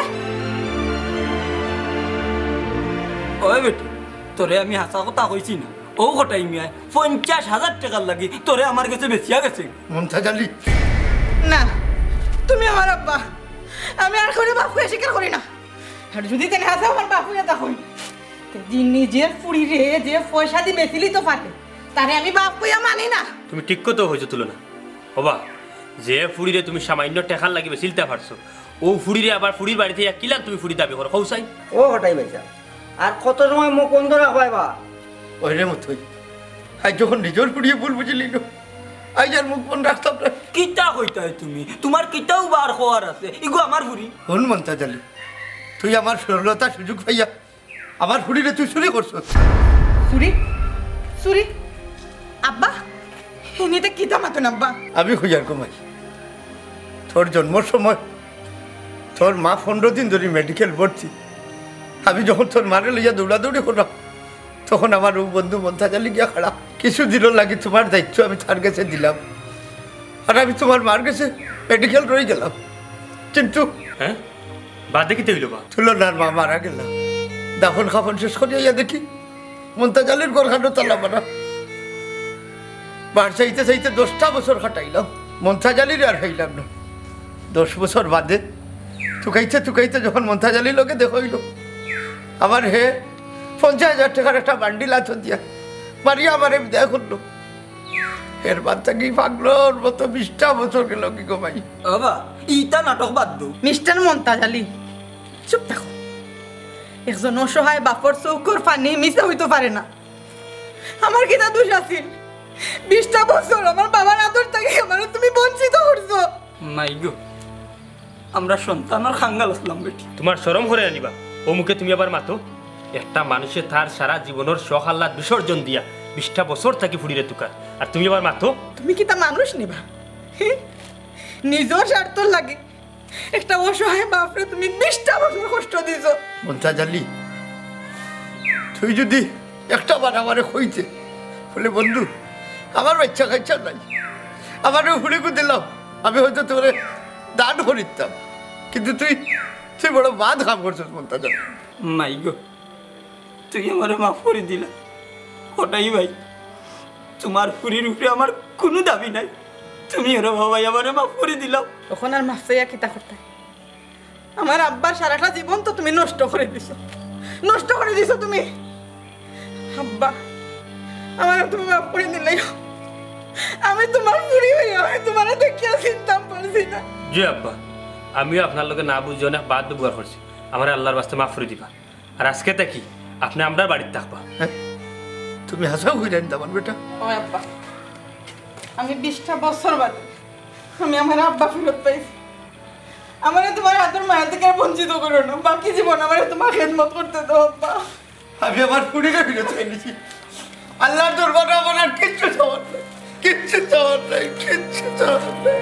ওই বেটি, তোরে আমি হাছা কথা কইছি না। অউ কটাই মিয়ায় পঞ্চাশ হাজার টেকার লাগি তোরে আমার গেছে বেচিয়া গেছে। মন্তাজ আলী। না, তুমি আমার আব্বা। আমি আর কেউরে বাপ কইয়া স্বীকার করি না। আর যুদি তাইন হাছা আমার বাপ অইয়া থাকইন, তে যে নিজর ফুরিরে যে পয়সাদি বেচিলিতো পারে, তারে আমি বাপ কইয়া মানি না। তুমি ঠিক কথা কইছো তুলনা। ওবা, যে ফুরিরে তুমি সামান্য টেকার লাগি বেচিলতা পারছো, অউ ফুরিরে আবার ফুরির বাড়িত আইয়া কিলান তুমি ফুরির দাবি করো, কও চাই? ও কটাই ভাইসাব, আর কত সময় মুখ বন্ধ রাখবায় বা? ওই রে মতই, আইজ যখন নিজর ফুরিয়ে ভুল বুঝিলিলো, আইজ আর মুখ বন্ধ রাখতাম না। কিতা কইতায় তুমি? তুমার কিতাও বার কওয়ার আছে? ইগু আমার ফুরি। হুন মন্তাজ আলী, তুই আমার সরলতা সুযোগ পাইয়া আমার ফুরিরে তুই চুরি করছস। চুরি? চুরি? আব্বা, ইনি ইতা কিতা মাতইন আব্বা? আমি কইয়ার গো মাই, তোর জন্মর সময় তোর মা পনরো দিন ধরি মেডিকেল ভর্তি। আমি যখন তোর মারে লইয়া দৌড়াদৌড়ি করলাম, তখন আমার অউ বন্ধু মন্তাজ আলী গিয়া খাড়া। কিছু দিনর লাগি তুমার দায়িত্ব আমি তার গেছে দিলাম, আর আমি তুমার মার গেছে মেডিকেল রই গেলাম। কিন্তু হ্যাঁ? বাদে কিতা অইলো বা? তুলনার মা মারা গেলা। দাফন কাফন শেষ করিয়া আইয়া দেখি মন্তাজ আলীর ঘরখানো তালা মারা। বার চাইতে চাইতে দশটা বছর কাটাইলাম, মন্তাজ আলীরে আর পাইলাম না। দশ বছর বাদে তুকাইতে তুকাইতে যখন মন্তাজ আলীর লগে দেখা অইলো, আমার হে পঞ্চাশ হাজার টেকার একটা বান্ডিল আতো দিয়া মারিয়া আমারে বিদায় করলো। এর বাদ থাকি পাগলর মতো বিশটা বছর গেলো কি গো মাই। ও বা, ইতা নাটক বাদ দেও। মিস্টার মন্তাজ আলী, চুপ থাকো। একজন অসহায় বাপর চউখর পানি মিছা অইতো পারে না। আমার কিতা দুষ আছিল? বিশটা বছর আমার বাবার আদর থাকি আমারে তুমি বঞ্চিত করছো। মাই গো, আমরা সন্তানর কাঙ্গাল আছলাম বেটি। তুমার শরম করে না নি বা? অউ মুখে তুমি আবার মাতো? একটা মানুষে তার সারা জীবনর শখ আহ্লাদ বিসর্জন দিয়া বিশটা বছর থাকি ফুরিরে তুকার, আর তুমি আবার মাতো? তুমি কিতা মানুষ নি বা? নিজর স্বার্থর লাগি একটা অসহায় বাপরে তুমি বিশটা বছর কষ্ট দিছো। মন্তাজ আলী, তুই যুদি একটা বার আমারে কইতে, বলে, "বন্ধু, আমার বাইচ্চা কাইচ্চা নাই, আমারে ফুরিগু দিলাও, আমি হয়তো তোরে দান করিতাম, কিন্তু তুই, তুই বড় বাদ কাম করছস মন্তাজ আলী।" মাই গো, তুই আমারে মাফ করি দিলা। কটাই ভাই, তুমার ফুরির উপরে আমার কুনু দাবি নাই। তুমি ওরে বাবাই আমারে মাফ করি দিলাও। অখন আর মাফ চাইয়া কিতা করতায়? আমার আব্বার সারাটা জীবন তো তুমি নষ্ট করি দিছো, নষ্ট করি দিছো তুমি। আব্বা, আমারে তুমি মাফ করি দিলাইও। আমি তুমার ফুরি অইয়া আমি তুমারে দেখিয়া চিনতাম পারছি না। জি আব্বা, আমিও আপনার লগে না বুঝি অনেক বাদ ব্যবহার করছি, আমারে আল্লার ওয়াস্তে মাফ করি দিবা। আর আজকে থাকি আপনে আমরার বাড়িত থাকবা। হ্যাঁ? তুমি হাছাউ কইরায় নি দামান বেটা? ও আব্বা, আমি বিশটা বছর বাদে আমি আমার আব্বা ফিরত পাইছি। আমারে তুমার আদর মায়া থাকি আর বঞ্চিত করো না। বাকি জীবন আমারে তুমার খেদমত করতে দেও আব্বা। আমি আমার ফুরিরে ফিরত পাইলিছি। আল্লার দরবারে আমার আর কিচ্ছু চাওয়ার নাই, কিচ্ছু চাওয়ার নাই, কিচ্ছু চাওয়ার নাই।